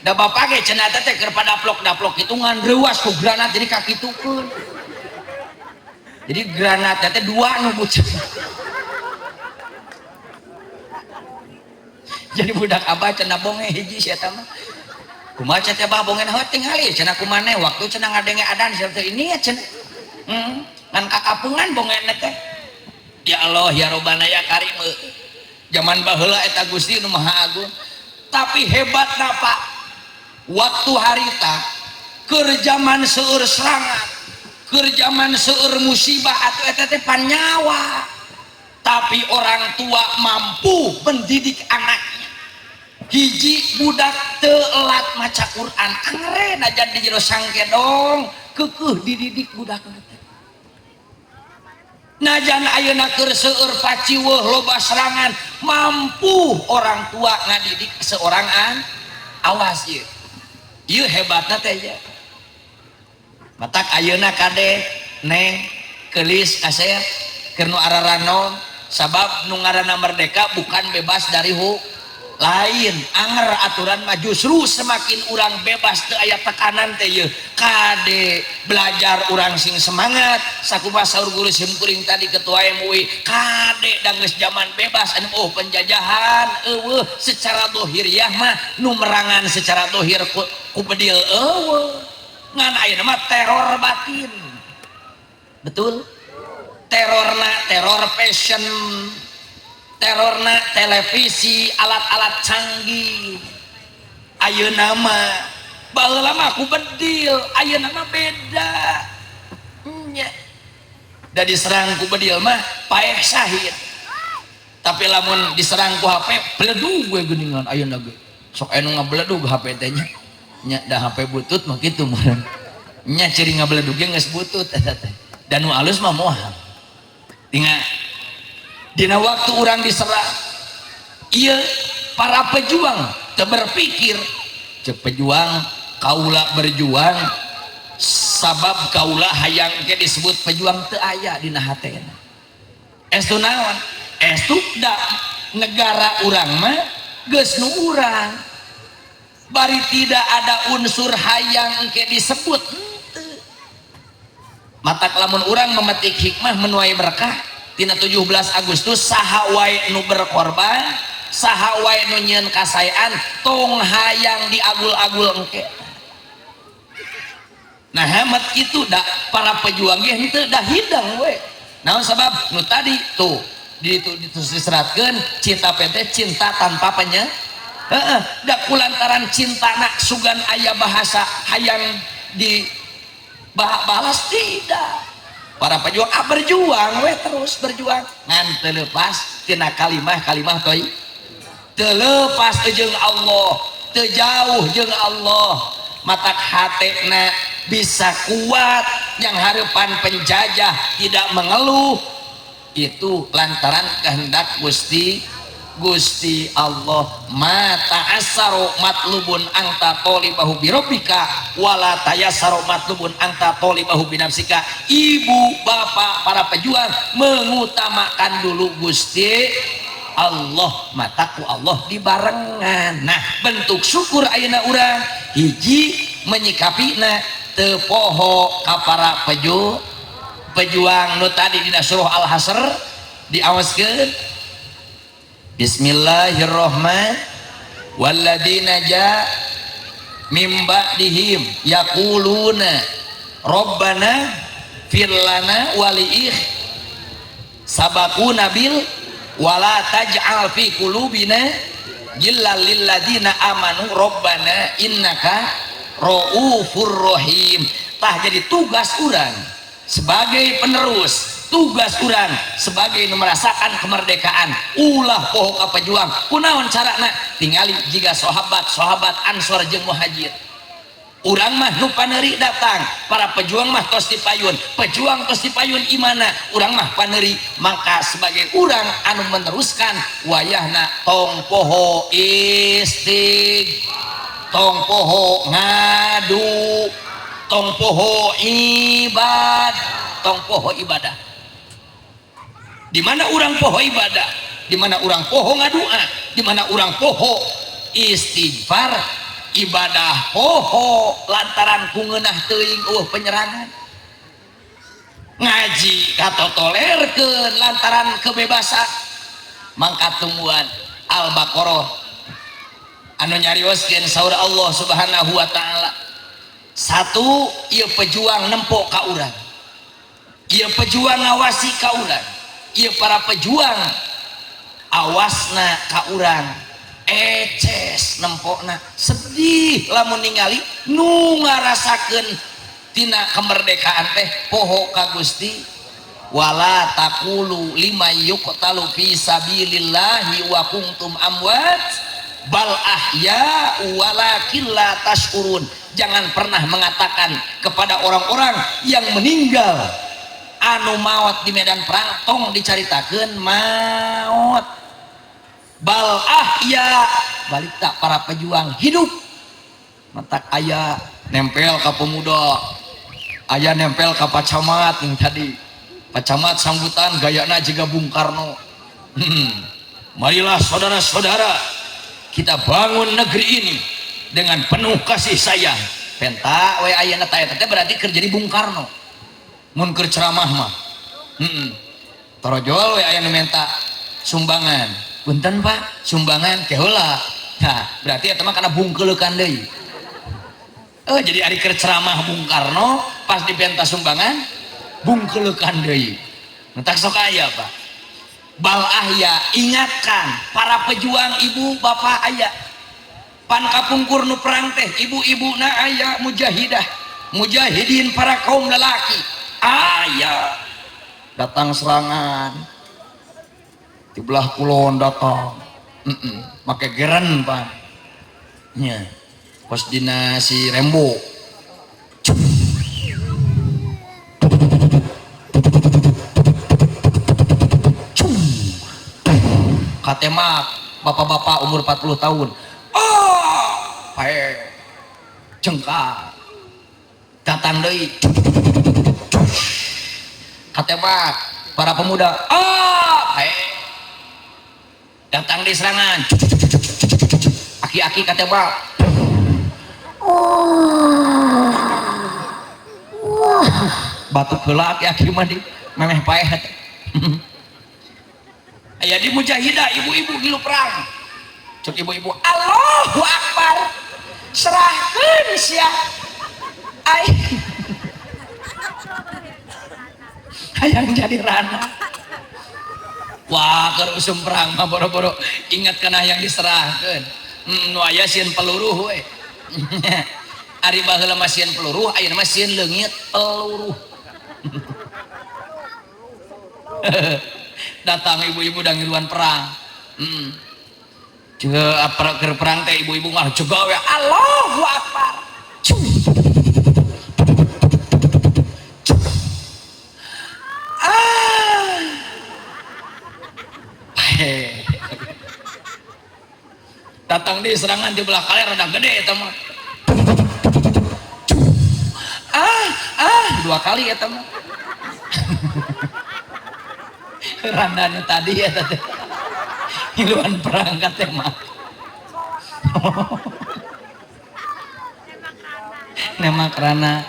Da bapak ge cenah teh keur padaplok-daplok kitu ngan reuas ku granat jadi kakitukeun. Jadi granat teh dua nu bucet. Jadi budak abah cenah bonge hiji si eta mah. Kumaha teh bah bonge heuh tingali cenah kumaneh waktu cenah ngadenge adan sia teh ini cenah. Ngan kakapungan bonge teh. Ya Allah ya Robbana ya Karim. Zaman baheula eta Gusti nu Maha Agung. Tapi hebatna Pak, waktu harita keur zaman seueur serangan, keur zaman seueur musibah atuh eta teh panyawa. Tapi orang tua mampu mendidik anaknya. Hiji budak teu elat maca Quran, angre najan di jero sangkedong, keukeuh dididik budak teh. Najan ayeuna keur seueur paciweuh loba serangan, mampu orang tua ngadidik seorang an awas ieu. Ieu hebatna teh ya. Matak ayeuna kade neng kelis kasep keur nu araranom sabab nu ngaranna merdeka bukan bebas dari lain anger aturan mah justru semakin urang bebas teu aya tekanan teh yeuh kade belajar urang sing semangat sakumaha saur guru sim kuring tadi ketua MUI kade da geus zaman bebas anu oh penjajahan eueuh secara dohiriah mah nu merangan secara dohir ku bedil eueuh ngan ayeuna mah teror batin betul terorna teror passion terorna televisi alat-alat canggih ayeuna mah baheula mah ku bedil ayeuna mah beda nya da diserang ku bedil mah paeh syahid tapi lamun diserang ku HP beledug we geuningan ayeuna ge sok aya nu ngabeledug HP teh nya nya da HP butut mah kitu meureun nya ciri ngabeledug ge geus butut eta teh da nu alus mah moal tinggal dina waktu orang diserang iya para pejuang berpikir cek pejuang kaula berjuang sabab kaula hayang ke disebut pejuang teu aya dina hatena estu naon estu da negara urang mah geus nu urang bari tidak ada unsur hayang ke disebut henteu matak lamun urang memetik hikmah menuai berkah tina 17 Agustus saha wae nu berkorban saha wae nu nyieun kasaean tong hayang diagul-agul engke nah hemat kitu da para pejuang ge henteu da hidang we naon sabab nu tadi tuh diseratkeun cinta pente cinta tanpa penye heeh da kulantaran cintana sugan aya bahasa hayang di balas tidak para pejuang berjuang we terus berjuang ngan teu leupas tina kalimah-kalimah thayyib teu leupas jeung Allah teu jauh jeung Allah matak hatena bisa kuat yang hareupan penjajah tidak mengeluh itu lantaran kehendak Gusti Gusti Allah ma ta'assaru matlubun anta talibahu bi rabbika wala tayassaru matlubun anta talibahu bi nafsika. Ibu bapak para pejuang mengutamakan dulu Gusti Allah mataku Allah dibarengan. Nah bentuk syukur ayeuna urang hiji menyikapina teu poho ka para pejuang nu tadi dina surah Al-Hasr diawaskeun Bismillahirrahmanirrahim walladzina ja mim ba'dihim yaquluna rabbana fir lana wa li ikh sabaquna bil wala taj'al fi qulubina ghillan lil ladzina amanu rabbana innaka raufur rahim. Tah jadi tugas urang sebagai penerus, tugas urang sebagai nu merasakan kemerdekaan, ulah poho ka pejuang. Kunaon carana? Tingali jiga sahabat-sahabat Ansor jeung Muhajir. Urang mah nu paneuri datang, para pejuang mah tos dipayun, pejuang tos dipayun imana, urang mah paneuri. Maka sebagai urang anu meneruskan wayahna tong poho istig, tong poho ngadu, Tong poho ibadah, tong poho ibadah. Di mana urang poho ibadah, di mana urang poho ngadua, di mana urang poho istighfar, ibadah poho lantaran ku ngeunah teuing eueuh penyerangan. Ngaji katotolerkeun lantaran kebebasan. Mangka tungguan Al-Baqarah anu nyarioskeun saur Allah Subhanahu wa taala. Satu, ieu pejuang nempo ka urang. Ieu pejuang ngawasi ka urang. Ieu para pejuang awasna ka urang. Eces nempokna sedih lamun ningali nu ngarasakeun tina kemerdekaan teh poho ka Gusti. Wala taqulu lima yuqtalu fi sabilillahi wa kuntum amwat bal ahya walakin la tashkurun. Jangan pernah mengatakan kepada orang-orang yang meninggal anu maot di medan perang, tong dicaritakeun maot. Bal ahya, balik tak para pejuang hidup. Matak aya nempel ka pemuda, aya nempel ka Pak Camat yang tadi. Pak Camat sambutan gayana jiga Bung Karno. Marilah saudara-saudara, kita bangun negeri ini dengan penuh kasih sayang. Penta we ayeuna teh eta teh berarti keur jadi Bung Karno. Mun keur ceramah mah. Torojol we aya nu minta sumbangan. Punten Pak, sumbangan ke heula. Nah, berarti eta mah kana bungkeuleukan deui. Jadi ari keur ceramah Bung Karno pas dipenta sumbangan bungkeuleukan deui. Entak sok aya Pak. Bal ahya, ingatkan para pejuang ibu bapak aya. Pan kapungkur nu perang teh ibu-ibu na aya mujahidah, mujahidin para kaum lelaki aya. Datang serangan di belah kulon datang, make geren Pak nya, kos dina si Rembo. Katemak bapak-bapak umur 40 tahun, oh pae cengkar datang deui. Katemak para pemuda, ah pae datang di serangan. Aki-aki katemak, batuk heula aki-aki mah di memeh paeh. Aya di mujahidah ibu-ibu ngilu perang. Cek ibu-ibu, Allahu Akbar, serahkeun sia aing hayang jadi rana. Wah, keur usum perang mah boro-boro ingat kana yang diserahkeun. Nu aya sieun peluru we. Ari baheula mah sieun peluru, ayeuna mah sieun leungit peluru. Datang ibu-ibu dan ngiluan perang. Keur perang teh ibu-ibu mah juga we Allahu Akbar. Ah. Datang di serangan di belah kaler rada gede eta mah. Ah, ah, dua kali eta mah. Randanya tadi ya tadi ngiluan perang katema. Nemak rana,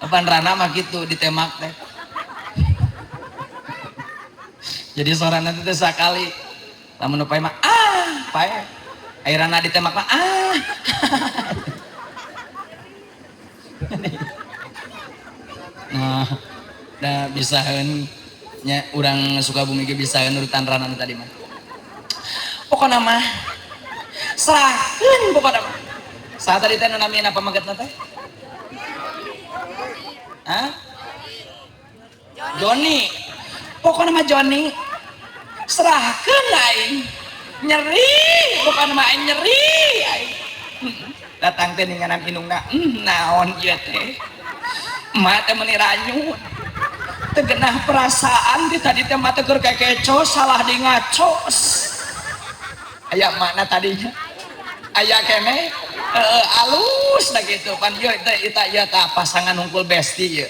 apaan rana mah gitu ditemak teh. Jadi sorana teh sakali, lamun nu pae mah ah pae, ai rana ditemak mah ah. Nah, da bisaeun nya urang Sukabumi ge bisa nurutan rana tadi mah. Pokona mah serahkeun pokona mah. Saha tadi teh nu namina pamegetna teh? Hah? Joni. Pokona mah Joni serahkeun aing. Nyeri, pokona mah aing nyeri aing. Datang teh ninganan indungna, naon ieu teh? Emak teh meuni ranyut. Tegenah perasaan di tadi teh mah teh keur kekeco salah di ngacos. Aya makna tadinya. Aya keneh. Alus dah gitu pan ieu teh eta ieu tah pasangan hungkul besti ieu.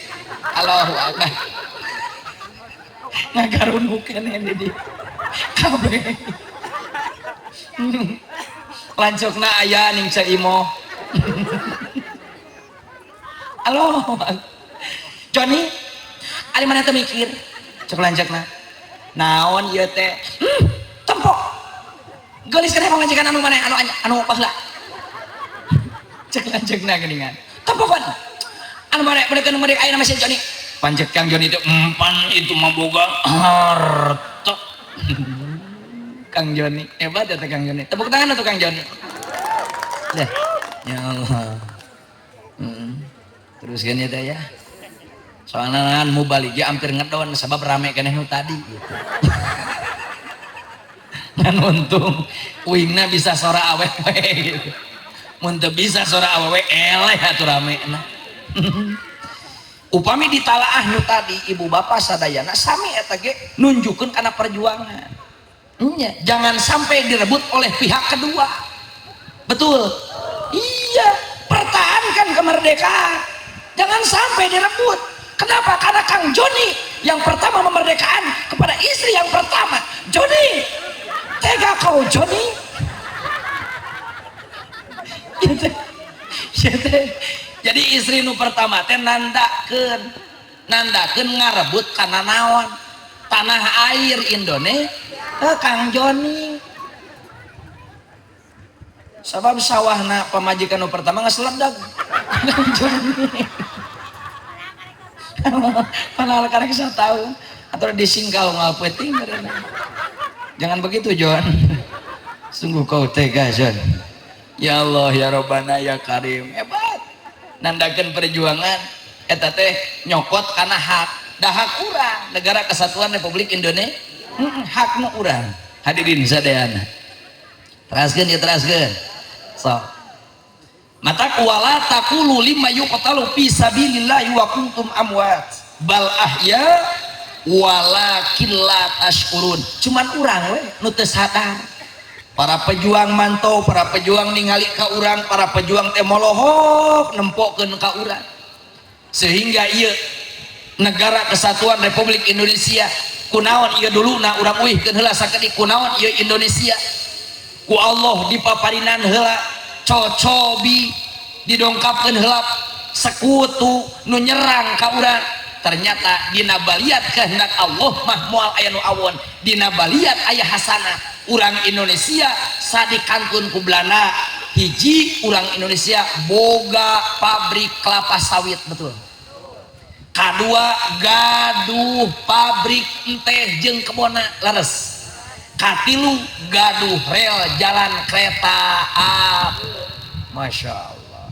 Allahu akbar. Ngagarunuk keneh di kabeh. Lancukna aya ning Ceu Imoh. Allahu akbar. Joni, ari mana teu mikir? Cek lanceukna. Naon ieu teh? Tempok. Geulis keneh pamajikan anu maneh anu anu baheula. Cek lanceukna geuningan. Tempokan. Anu maneh beuleukeun nu ayeuna mah si Joni. Pancek Kang Joni teh empan itu mah boga harta. Kang Joni, hebat ya Kang Joni. Tepuk tangan untuk Kang Joni. Dah. Ya Allah. Teruskan ya teh ya. Soalnya mau balik ya hampir ngedon sebab rame keneh nu tadi gitu. Dan untung wingna bisa sora awewe gitu. Mun teu bisa sora awewe eleh atuh rame na. Upami ditalaah nu tadi ibu bapak sadayana sami eta ge nunjukkeun kana perjuangan. Nya, jangan sampai direbut oleh pihak kedua. Betul? Iya, pertahankan kemerdekaan. Jangan sampai direbut. Kenapa? Karena Kang Joni yang pertama memerdekaan kepada istri yang pertama. Joni, tega kau Joni. Gitu. Gitu. Jadi istri nu pertama teh nandakeun, nandakeun ngarebut kana naon? Tanah air Indonesia. Kang Joni. Sabab sawahna pamajikan nu pertama geus ledag. Kang Joni. Padahal karek satahun atau disingkal ngal peuting. Jangan begitu John. Sungguh kau tega John. Ya Allah ya Robbana ya Karim. Hebat. Nandakeun perjuangan eta teh nyokot kana hak. Dah hak urang Negara Kesatuan Republik Indonesia. Hak nu urang. Hadirin sadayana. Teraskeun ya teraskeun. So. Mata wala taqulu lima yuqtalu fi sabilillahi wa kuntum amwat bal ahya walakin la tashkurun. Cuman urang we nu teu sadar. Para pejuang mantau, para pejuang ningali ka urang, para pejuang teh molohok nempokeun ka urang. Sehingga ieu Negara Kesatuan Republik Indonesia kunaon ieu duluna urang uihkeun heula sakedik kunaon ieu Indonesia. Ku Allah dipaparinan heula cocobi didongkapkeun heula sekutu nu nyerang ka urang. Ternyata dina baliat kehendak Allah mah moal aya nu awon, dina baliat aya hasanah. Urang Indonesia sadikantun ku Belanda, hiji urang Indonesia boga pabrik kelapa sawit, betul. Kadua gaduh pabrik enteh jeung kebona leres. Katilu gaduh rel jalan kereta api. Masya Allah.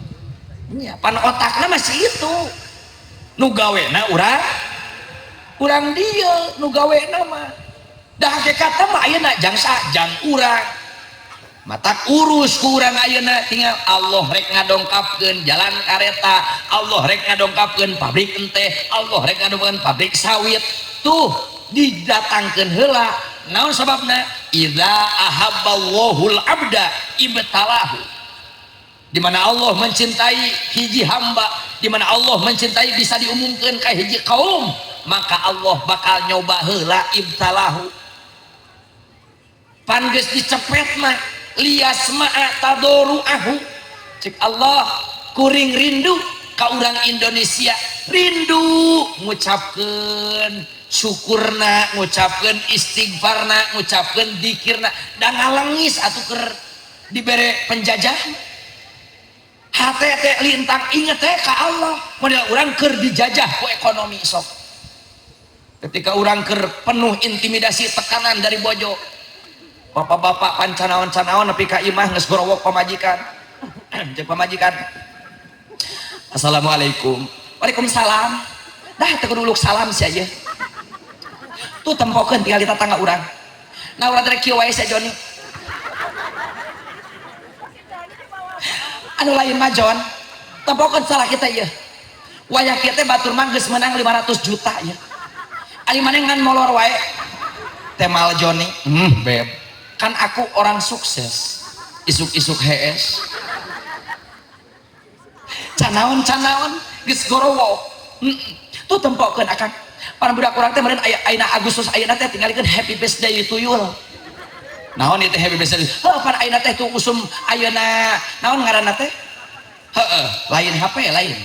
Nya pan otakna masih itu. Nu gawena urang urang dieu nu gawena mah. Dah hakikatna mah ayeuna jangsa jang urang. Matak urus ku urang ayeuna tinggal Allah rek ngadongkapkeun jalan kareta, Allah rek ngadongkapkeun pabrik enteh, Allah rek ngadongkapkeun pabrik sawit. Tuh didatangkeun heula. Naon sababna? Idza ahabballahul abda ibtalahu. Di mana Allah mencintai hiji hamba, di mana Allah mencintai bisa diumumkeun ka hiji kaum, maka Allah bakal nyoba heula ibtalahu. Pan geus dicepet mah liyasma'a tadoru'ahu. Cek Allah kuring rindu ka urang Indonesia, rindu ngucapkeun syukurna, ngucapkeun istighfarna, ngucapkeun dzikirna, da ngalengis atuh keur dibere penjajah. Hate teh lintang inget teh ka Allah, model urang keur dijajah ku ekonomi sok. Ketika urang keur penuh intimidasi tekanan dari bojo, bapak-bapak pancanaon-canaon nepi ka imah geus gorowok pamajikan. Jeung pamajikan. Assalamualaikum. Waalaikumsalam. Dah teu kudu uluk salam sia ieu. Tuh tempokeun tinggal di tetangga urang. Nah urang teh kieu wae sia Joni. Anu lain mah Jon, tempokeun salah kita ieu. Wayah kieu teh batur mah geus meunang 500 juta ieu. Ari maneh ngan molor wae. Temal Joni, beb. Kan aku orang sukses. Isuk-isuk HS. Canaon-canaon geus gorowok. Tuh tempokeun akang. Para budak urang teh meureun aya ayeuna Agustus ayeuna teh tingalikeun happy birthday tuyul. Naon ieu teh happy birthday? Heuh pan ayeuna teh tuh usum ayeuna naon ngaranna teh? Heeh, lain HP lain.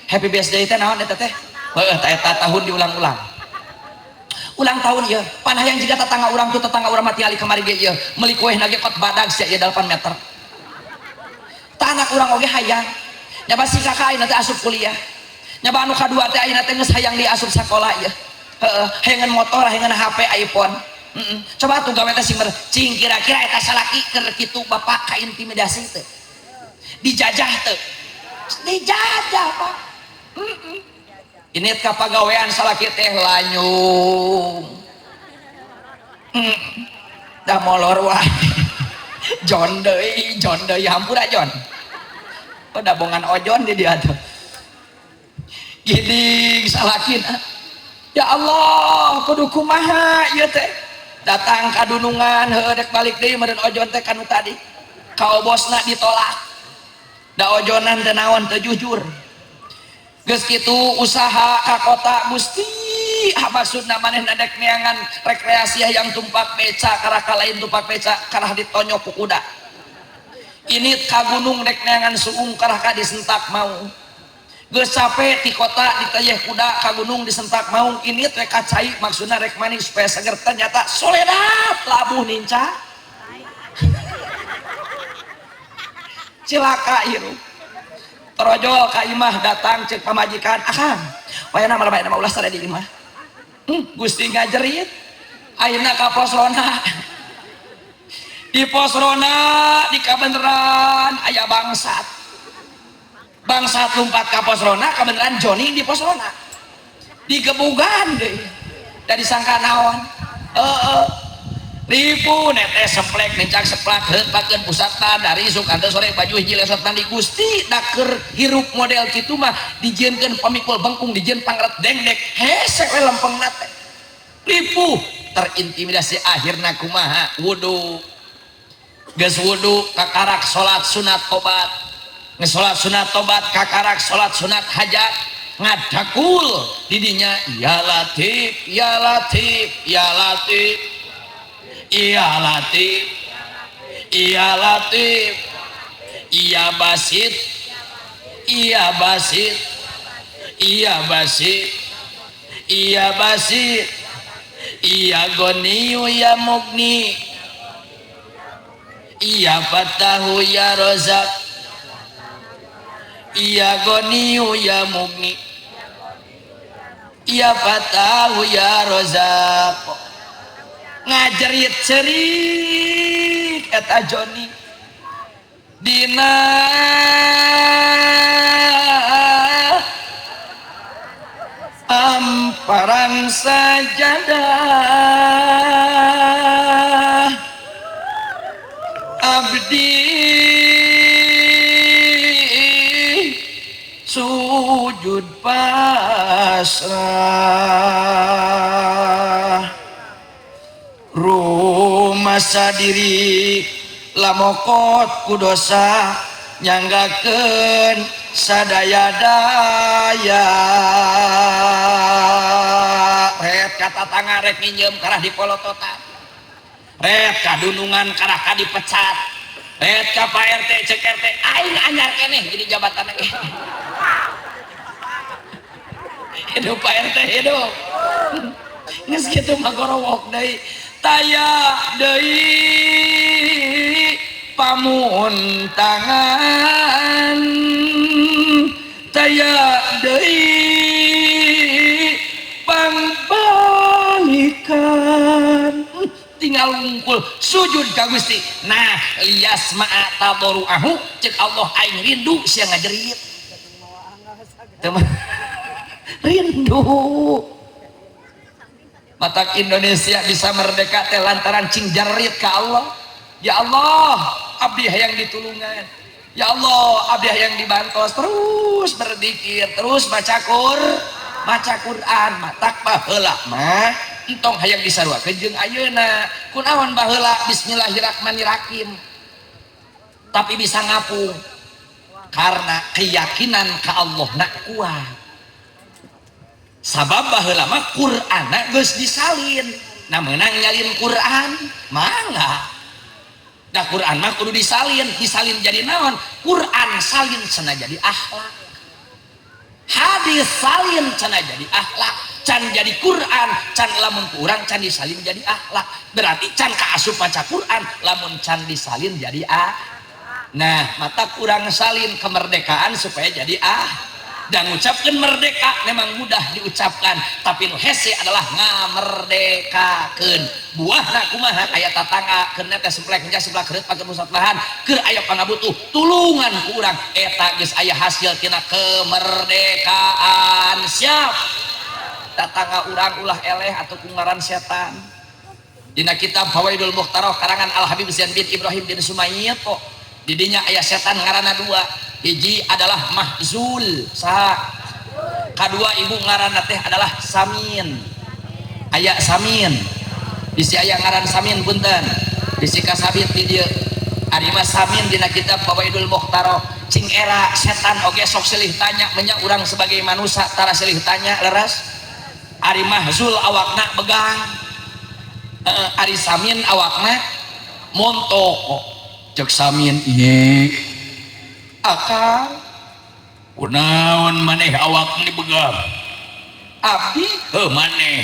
Happy birthday teh naon eta teh? Heeh, eta tahun diulang-ulang. Ulang tahun ieu, pan hayang jiga tetangga urang tuh, tetangga urang mah tingali kamari ge ieu, meuli kuehna ge kot badag sia ieu 8 meter. Tah anak urang oge hayang. Nyaba si kakak ayeuna teh asup kuliah. Nyaba anu kadua teh ayeuna teh geus hayang di asup sakola ieu. Heeh, hayangan motor, hayangan HP, iPhone. Coba tuh gawe teh sing cing kira-kira eta salaki keur kitu bapak kaintimidasi teh. Dijajah teh. Dijajah, Pak. Ini ka pagawean salaki teh lanyung. Dah molor wae. Jon deui, Jon deui hampura Jon. Oh, dabongan ojon di dia tuh. Gini salakina. Ya Allah, kudu kumaha ieu teh. Datang ka dunungan heuh rek balik deui meureun ojon teh kanu tadi. Kaobosna ditolak. Da ojonan teh naon teu jujur. Geus kitu usaha ka kota Gusti, ah maksudna manehna dek neangan rekreasi yang tumpak beca karah ka lain tumpak beca karah ditonyok ku kuda. Ini ka gunung dek neangan suung karah ka disentak mau. Geus capek di kota ditayeh kuda ka gunung disentak mau. Ini teh ka cai maksudna rek manis supaya seger, ternyata soledat labuh ninca. Cilaka hirup. Torojol ka imah datang cek pamajikan, akang wayana malam ayeuna mah ulah sare di imah. Gusti ngajerit ayeuna ka pos ronda. Di pos ronda di kabeneran aya bangsat. Bangsat lompat ka pos ronda, kabeneran Joni di pos ronda. Digebugan deui. Da disangka naon? Heeh. Ribu netes seplek nincak seplak heupakeun pusatna dari isuk ante sore baju hiji lesot mandi Gusti da keur hirup model kitu mah dijieunkeun pamikul bengkung dijieun pangret dengdek hese we lempengna teh. Ribu terintimidasi akhirna kumaha wudu. Geus wudu kakarak salat sunat tobat. Geus salat sunat tobat kakarak salat sunat hajat ngadakul didinya ya latif ya latif ya latif. Iya latif, iya latif, iya basit, iya basit, iya basit, iya basit, iya goniyu ya mugni, iya fatahu ya rozak, iya goniyu ya mugni, iya fatahu ya rozak. Ngajerit cerik eta Joni dina amparan sajadah abdi sujud pasrah rumah sadiri lamokot kudosa nyanggakeun sadaya daya. Ret ka tatangga rek minjem karah dipolototan, ret ka dunungan karah ka dipecat, ret ka Pak RT cek RT aing anyar keneh jadi jabatan ge. Hidup Pak RT hidup. Geus kitu mah gorowok deui. Taya deui pamuntangan, taya deui pangbalikan, tinggal wungkul sujud ka Gusti. Nah lias ma'a tadoruahu cek Allah aing rindu sia ngajerit. Rindu. Matak Indonesia bisa merdeka teh lantaran cing jerit ka Allah. Ya Allah, abdi hayang ditulungan. Ya Allah, abdi hayang dibantos. Terus berzikir, terus baca Quran. Matak baheula mah entong hayang disaruakeun jeung ayeuna. Kunaon baheula bismillahirrahmanirrahim. Tapi bisa ngapung. Karena keyakinan ka Allah nak kuat. Sabab baheula mah Qur'anna geus disalin. Nah meunang nyalin Qur'an, mangga. Da Qur'an mah kudu disalin, disalin jadi naon? Qur'an salin cenah jadi akhlak. Hadis salin cenah jadi akhlak, can jadi Qur'an, can lamun ku urang can disalin jadi akhlak. Berarti can kaasup maca Qur'an lamun can disalin jadi ah. Nah, mata kurang salin kemerdekaan supaya jadi ah. Dan ngucapkan merdeka memang mudah diucapkan, tapi nu hese adalah ngamerdekakeun. Buahna kumaha aya tatangga keuna teh semplek nya sebelah keureut pake pusat lahan keur aya pangabutuh tulungan ku urang eta geus aya hasil tina kemerdekaan. Siap. Tatangga urang ulah eleh atau ku ngaran setan. Dina kitab Fawaidul Mukhtarah karangan Al Habib Zain bin Ibrahim bin Sumayyid kok didinya aya setan ngaranna dua. Hiji adalah Mahzul saha, kadua ibu ngaranna teh adalah Samin. Aya Samin bisi aya ngaran Samin punten bisi kasabit di dieu. Ari mah Samin dina kitab Fawaidul Mukhtarah cing era setan oge sok silih tanya menya urang sebagai manusia tara silih tanya leres. Ari Mahzul awakna begang, ari Samin awakna montok. Cek Samin ieu akang kunaon maneh awak ni begang abdi heuh maneh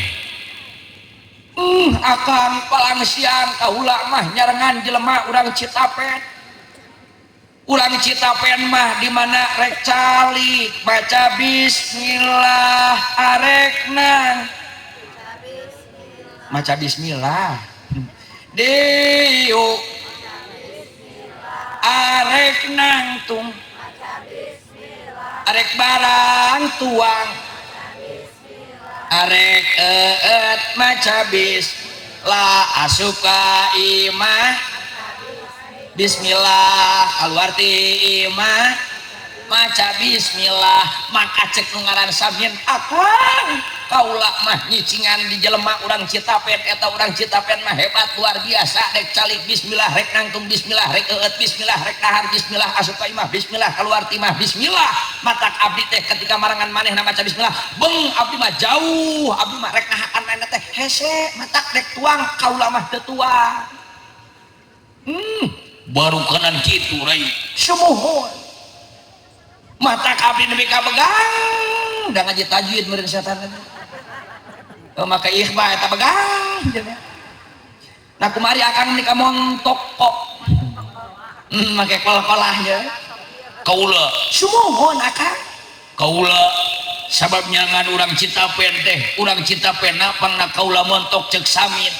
akang palang siang kaula mah nyarengan jelema urang Citapen. Urang Citapen mah di mana rek calik maca bismillah arek nang maca bismillah diuk arek nangtung arek barang tuang arek eet maca bismillah asup ka imah bismillah kaluar ti imah maca bismillah. Maka cek nu ngaran Samin akang kaula mah nyicingan di jelema urang Citapen eta urang Citapen mah hebat luar biasa rek calik bismillah rek nangtung bismillah rek eueut bismillah rek dahar bismillah asup ka imah bismillah kaluar ti imah bismillah. Matak abdi teh ketika marangan manehna maca bismillah beng abdi mah jauh abdi mah rek nahakan manehna teh hese matak rek tuang kaula mah teu tuang. Baru kanan kitu rai sumuhun matak abdi nepi ka begang da ngaji tajwid meureun setan teh. Maka ikhba eta begang. Nah kumari akang nikah montok kok. Make kol-kolahnya. Kaula sumuhun akang. Kaula sabab nyangan urang Citapen teh, urang Citapen pangna kaula montok cek Samin.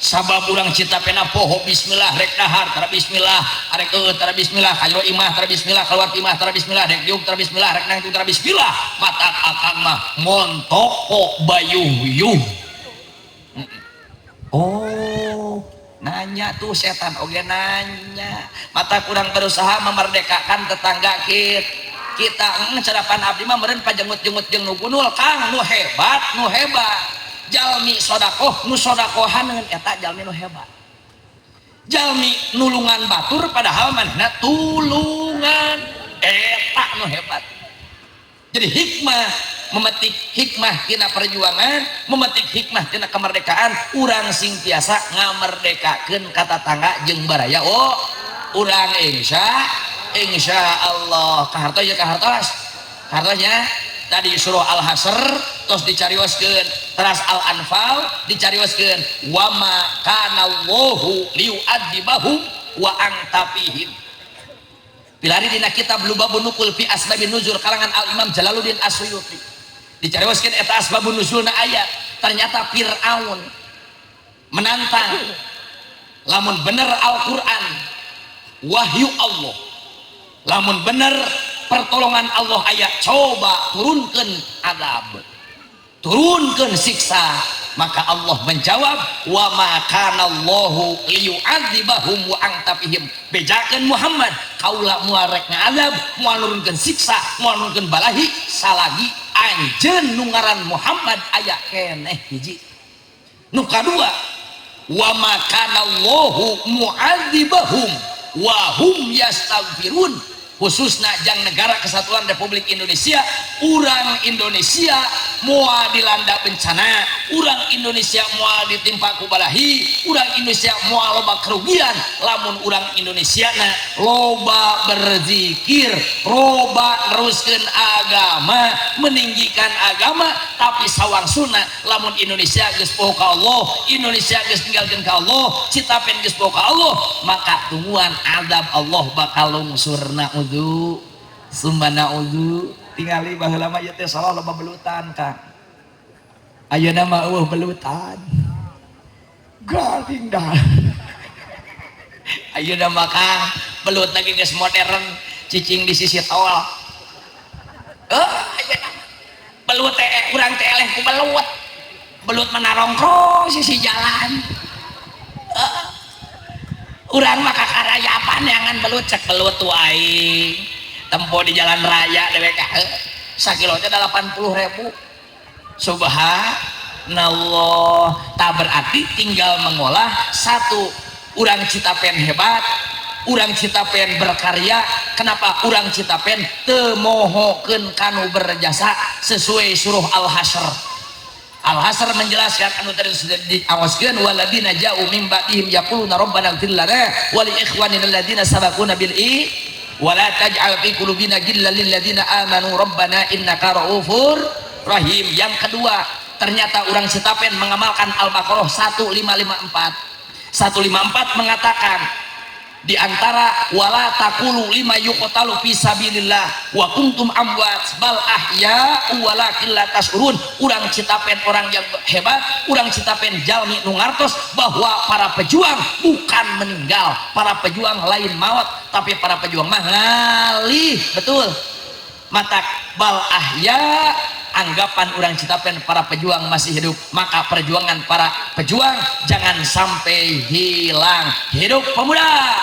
Sabab urang Citapen poho bismillah rek dahar tara bismillah, arek eueuh tara bismillah, kajro imah tara bismillah, kaluar imah tara bismillah, rek diuk tara bismillah, rek nangtung tara bismillah. Matak akang mah montok kok bayuh-yuh. Oh, nanya tuh setan oge nanya. Mata kurang berusaha memerdekakan tetangga kita. Carapan abdi mah meureun pajengut-jengut jeung nu gunul kang nu hebat, nu hebat. Jalmi sodakoh nu sodakohan eta jalmi nu hebat. Jalmi nulungan batur padahal manehna tulungan eta nu hebat. Jadi hikmah memetik hikmah tina perjuangan, memetik hikmah tina kemerdekaan, urang sing tiasa ngamerdekakeun ka tatangga jeung baraya. Oh, urang insya Allah kahartos ya kahartos. Kahartosnya tadi surah Al-Hasr tos dicarioskeun, teras Al-Anfal dicarioskeun, wa ma kana Allahu liyu'adzibahum wa anta fihim. Pilari dina kitab Lubabun Nukul fi Asbabin Nuzul kalangan Al-Imam Jalaluddin As-Suyuti. Dicarioskeun eta asbabun nuzulna ayat, ternyata Fir'aun menantang lamun bener Al-Qur'an wahyu Allah, lamun bener pertolongan Allah ayat coba turunkan azab, turunkan siksa. Maka Allah menjawab wa ma kana Allahu liyu'adzibahum wa anta fihim. Bejakeun Muhammad kaula moal rek ngazab, moal nurunkeun siksa, moal nurunkeun balahi salagi anjeun nu ngaran Muhammad aya keneh hiji. Nu kadua wa ma kana Allahu mu'adzibahum wa hum yastaghfirun. khususna jang Negara Kesatuan Republik Indonesia. Urang Indonesia moal dilanda bencana, urang Indonesia moal ditimpa ku balahi, urang Indonesia moal loba kerugian lamun urang Indonesia na loba berzikir, loba neruskeun agama, meninggikan agama. Tapi sawangsuna lamun Indonesia geus poho ka Allah, Indonesia geus ninggalkeun ka Allah, Citapen geus poho ka Allah, maka tungguan azab Allah bakal lungsur. Na'udzu summa na'udzu. Tingali baheula mah ieu teh sawah loba belutan, Kang. Ayeuna mah eueuh belutan, garing dah. Ayeuna mah Kang, belut lagi geus modern, cicing di sisi tol. Ayeuna belut teh urang teh eleh ku belut. Belut mah narongkrong sisi jalan. Urang mah kakarayapan jangan belut, cek belut tuh aing tempo di jalan raya dewek sakilo teh 80.000. Subhanallah. Tak berarti tinggal mengolah satu. Urang Citapen hebat, urang Citapen berkarya. Kenapa urang Citapen teu mohokeun kanu berjasa sesuai suruh Al-Hasyr. Al-Hasyr menjelaskan anu tadi sudah diawaskeun, waladina ja'u min ba'dihim yaquluna rabbana ighfir lana wa li ikhwanina alladziina sabaquna bil iman wa la taj'al fi qulubina ghillan lil ladzina amanu rabbana innaka ra'ufur rahim. Yang kedua, ternyata urang Citapen mengamalkan Al-Baqarah 1554. 154 mengatakan di antara wala taqulu lima yuqtalu fi sabilillah wa kuntum amwat bal ahya walakin la tashurun. Urang Citapen orang yang hebat, urang Citapen jalmi nu ngartos bahwa para pejuang bukan meninggal, para pejuang lain maut, tapi para pejuang mah ngalih. Betul. Matak bal ahya, anggapan urang Citapen para pejuang masih hidup, maka perjuangan para pejuang jangan sampai hilang. Hidup pemuda,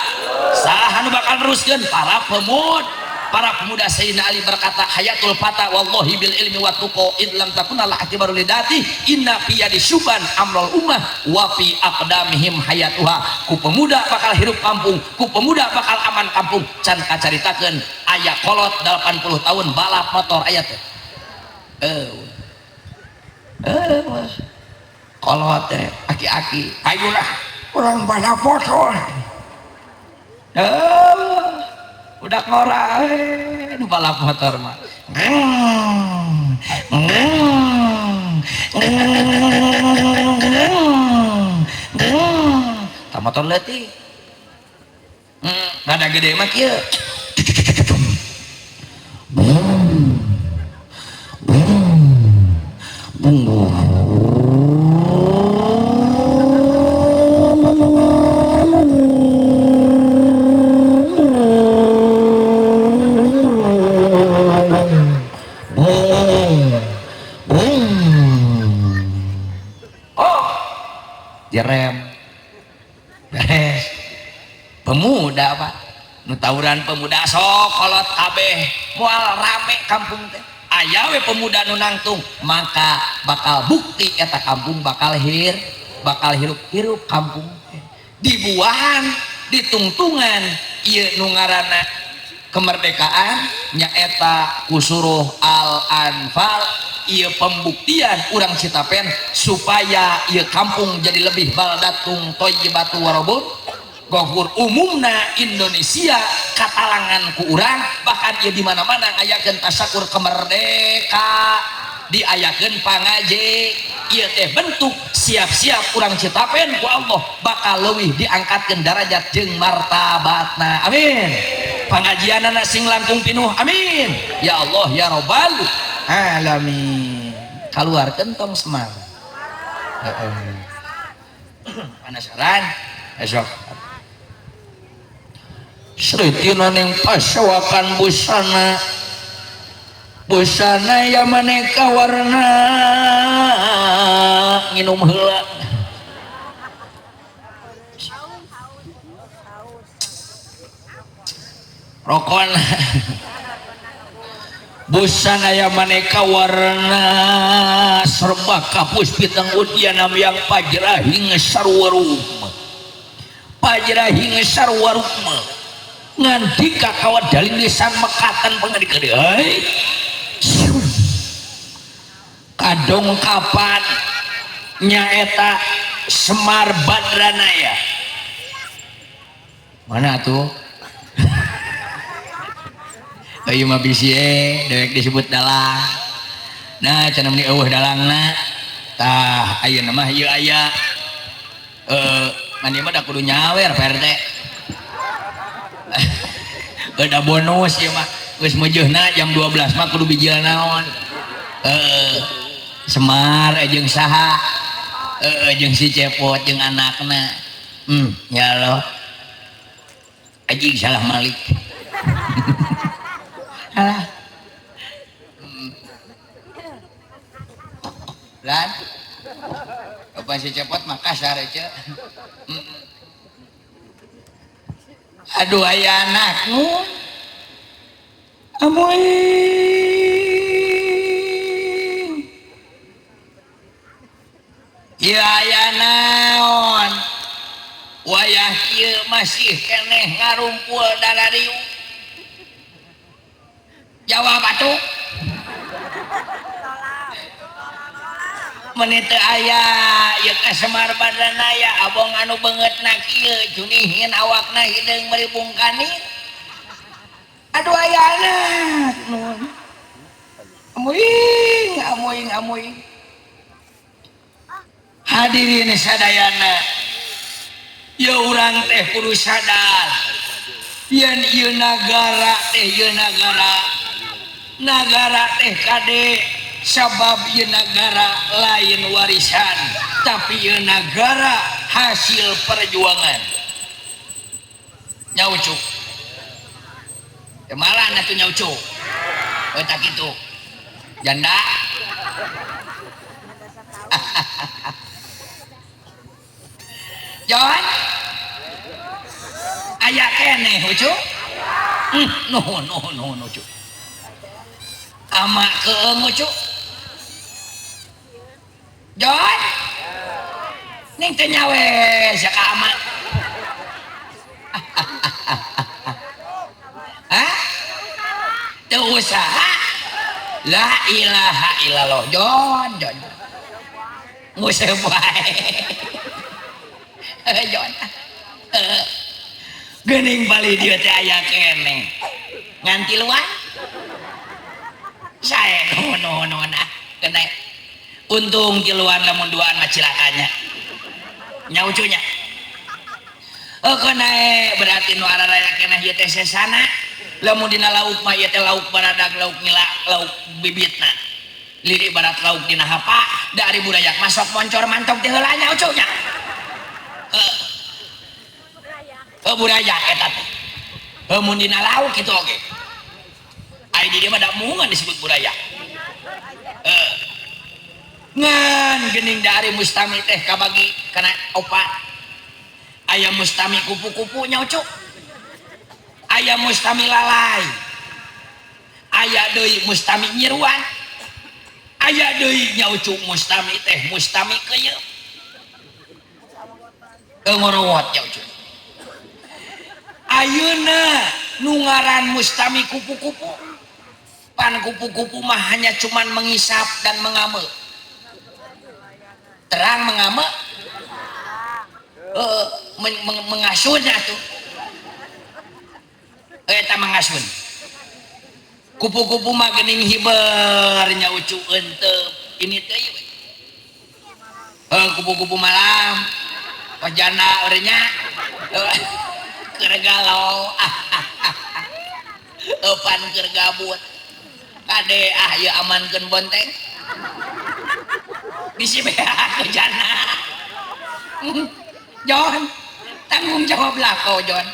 saha nu bakal neruskeun? Para pemuda. Para pemuda. Sayyidina Ali berkata, hayatul fata wallahi bil ilmi wa tuqa idlam takuna la ihtibaru lidati inna fi yadi syuban amrul ummah wa fi aqdamihim hayatuha. Ku pemuda bakal hirup kampung, ku pemuda bakal aman kampung. Can kacaritakeun aya kolot 80 tahun balap motor aya teh. Kolot teh aki-aki. Ayolah orang balap motor. Udah ngora nu balap motor mah. Ta motor leutik. Rada gede mah kieu. Oh, direm beres. Pemuda pak, nu tawuran pemuda sok kolot kabeh, moal rame kampung teh. Aya we pemuda nu nangtung, maka bakal bukti eta kampung bakal bakal hirup-hirup kampung teh. Dibuahan, ditungtungan ieu nu ngaranna kemerdekaan nyaeta kusuruh Al-Anfal. Ieu pembuktian urang Citapen supaya ieu kampung jadi lebih baldatung thayyibatu warabun ghafur. Umumna Indonesia katalangan ku urang, bahkan ieu di mana-mana ngayakeun tasyakur kemerdeka, diayakeun pangaje. Ieu teh bentuk siap-siap urang Citapen ku Allah bakal leuwih diangkatkeun darajat jeung martabatna. Amin. Pangajianana sing langkung pinuh. Amin. Ya Allah ya Rabbal alamin. Kaluarkeun tong semangat. Penasaran? Esok. Sritina ning pasawakan busana, busana ya maneka warna nginum heula. Rokon. Busana ya maneka warna serba kapus pitang udyanam yang pajrahing sarwarum, pajrahing sarwarum. Ngandika kawadali lisan mekatan pangandika deui. Kadong kapan nyaeta Semar Badranaya. Mana tuh? Ayo mah bisi dewek disebut dalang. Nah, cenah meni eueuh dalangna. Tah, ayeuna mah ieu aya. Mani mah da kudu nyawer Pak RT. Udah bonus ieu mah. Geus meujeuhna jam 12 mah kudu bijil naon. Semar jeung saha? Jeung si Cepot jeung anakna. Ya Allah. Anjing salah malik. Alah. Lan. Apa si Cepot mah kasar aja. Aduh aya anakmu. Amuing. Ieu aya naon? Wayah kieu masih keneh ngarumpul darariu. Jawab atuh. Meni teu aya ieu ka Semar Badranaya abong anu beungeutna kieu junihin awakna hideung meuli bungkanin. Aduh aya anak nuhun. Amuing amuing amuing. Hadirin sadayana. Ya urang teh kudu sadar yen ieu nagara teh ieu nagara nagara teh kade sabab ieu nagara lain warisan tapi ieu nagara hasil perjuangan nyaucuk malah atuh nyaucuk eta kitu janda John aya keneh ucu nuhun nuhun nuhun ucu ama keung ucu John ning teu nyawe sia ka ama hah teu usaha la ilaha illallah John John nguseup wae John geuning bali dieu teh aya keneh ngan tiluan sae nuhun nuhun nuhun ah kena untung tiluan lamun duaan mah cilakanya nya ucunya kena berarti nu araraya keneh ieu teh sesana lamun dina lauk mah ieu teh lauk baradag lauk nyila lauk bibitna lirik barat lauk dina hapa dari budayak masuk moncor mantok teh heula nya ucunya burayak eta teh mun dina lauk kitu oge ai di dieu mah da mungan disebut burayak ngan geuning dari mustami teh kabagi kana opat aya mustami kupu-kupu nya ucuk aya mustami lalai aya deui mustami nyiruan aya deui nya ucuk mustami teh mustami keuyeup ngorowot nya ucuk ayeuna nu ngaran mustami kupu-kupu pan kupu-kupu mah hanya cuman mengisap dan mengame terang mengame mengasun atuh eta mengasun kupu-kupu mah geuning hiber nya ucu eunteup ini teh kupu-kupu malam wajana urangnya keur galau pan keur gabut kade ah ieu amankeun bonteng bisi beak jana John tanggung jawablah kau John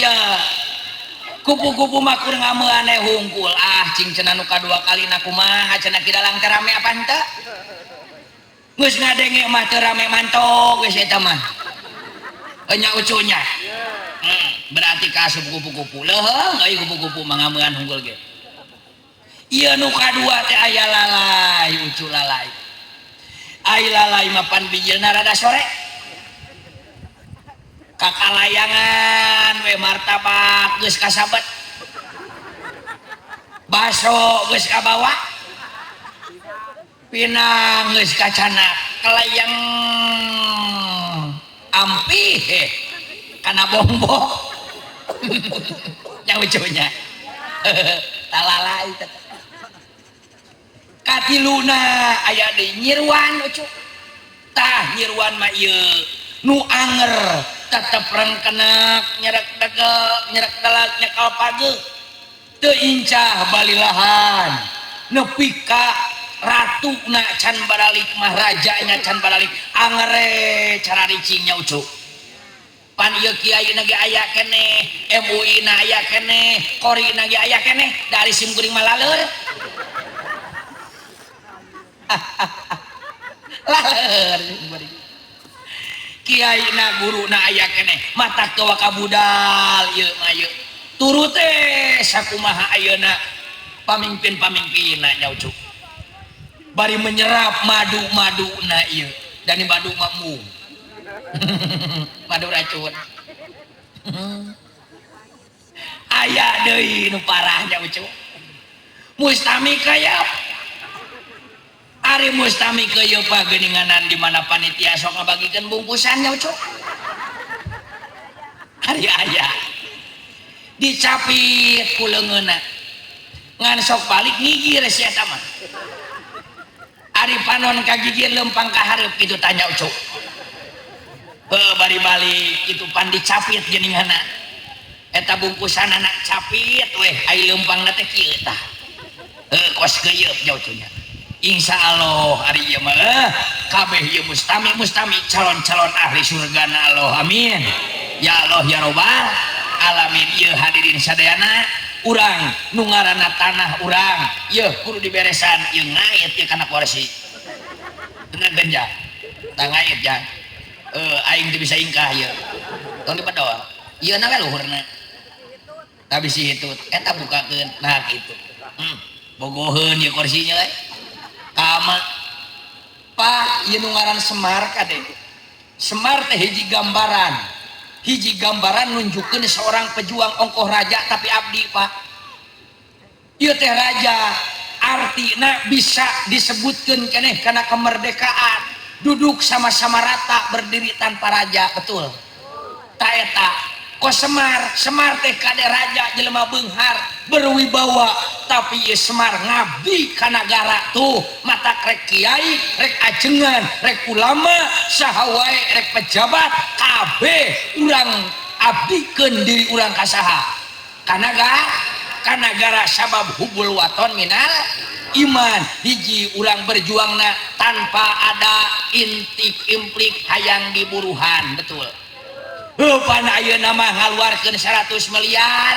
ya kupu-kupu mah kur ngameun aneh hungkul ah cing cenah nu kadua kalina kumaha cenah kidalang teh rame apa henteu geus ngadenge mah teu rame mantok geus eta mah nya ucunya berarti kaasup kupu-kupu leuheung euy kupu-kupu mah ngameun hungkul ge ieu nu kadua teh aya lalai ucu lalai ai lalai mah pan bijilna rada sore Kakalayangan we martabak geus kasabet. Baso geus kabawa. Pinang geus kacana kalayang ampih kana bongbong. Yang lucunya. Talalai teh. Katiluna aya deui nyirwan lucu. Tah nyirwan mah ieu nu anger tetep rengkenek nyerek degek nyerek delek nyekal page teu incah balilahan nepi ka ratuna can baralik mah rajanya can baralik angere cara ricingnya ucu pan ieu kiai na ge aya keneh MUI na aya keneh kori na ge aya keneh dari sim kuring mah laleur laleur kiai na guru na aya keneh mata kewa kabudal ieu mah ieu turut teh sakumaha ayeuna pamimpin-pamimpinna nya ucu bari menyerap madu-maduna ieu dan madu mamung madu racun aya deui nu parahnya ucu mustami kaya ari mustami keuyeub geuninganan di mana panitia sok ngabagikeun bungkusannya ucu ari aya dicapit ku leungeunna ngan sok balik ngigir si eta mah ari panon kagigir lempang ka hareup kitu tanya ucu heuh bari balik kitu pan dicapit geuninganna eta bungkusanana capit weh ai lempangna teh kieu tah heuh kos keuyeub nya ucunya. Insya Allah ari ieu mah kabeh ieu mustami calon-calon ahli surga na Allah amin ya Allah ya robbal alamin. Ieu hadirin sadayana urang nu ngaranna tanah urang ieu kudu diberesan ieu ngait ieu kana kursi bener genjang tah ngait jang aing teu bisa ingkah ieu tong dipedol ieu na we luhurna tah bisi hitut eta bukakeun nah kitu bogoheun ieu kursinya we kama Pak ieu nu ngaran Semar kade Semar teh hiji gambaran nunjukkeun seorang pejuang ongkoh raja tapi abdi Pak ieu teh raja artina bisa disebutkeun keneh kana kemerdekaan duduk sama-sama rata berdiri tanpa raja betul ta eta kos Semar Semar teh kade raja jelema beunghar berwibawa tapi ieu Semar ngabdi ka nagara tuh mata rek kiai rek ajengan rek ulama saha wae rek pejabat kabeh urang abdikeun diri urang ka saha ka nagara sabab hubul waton minal iman hiji urang berjuangna tanpa ada intik implik hayang diburuhan betul. Pan ayeuna mah ngaluarkeun 100 miliar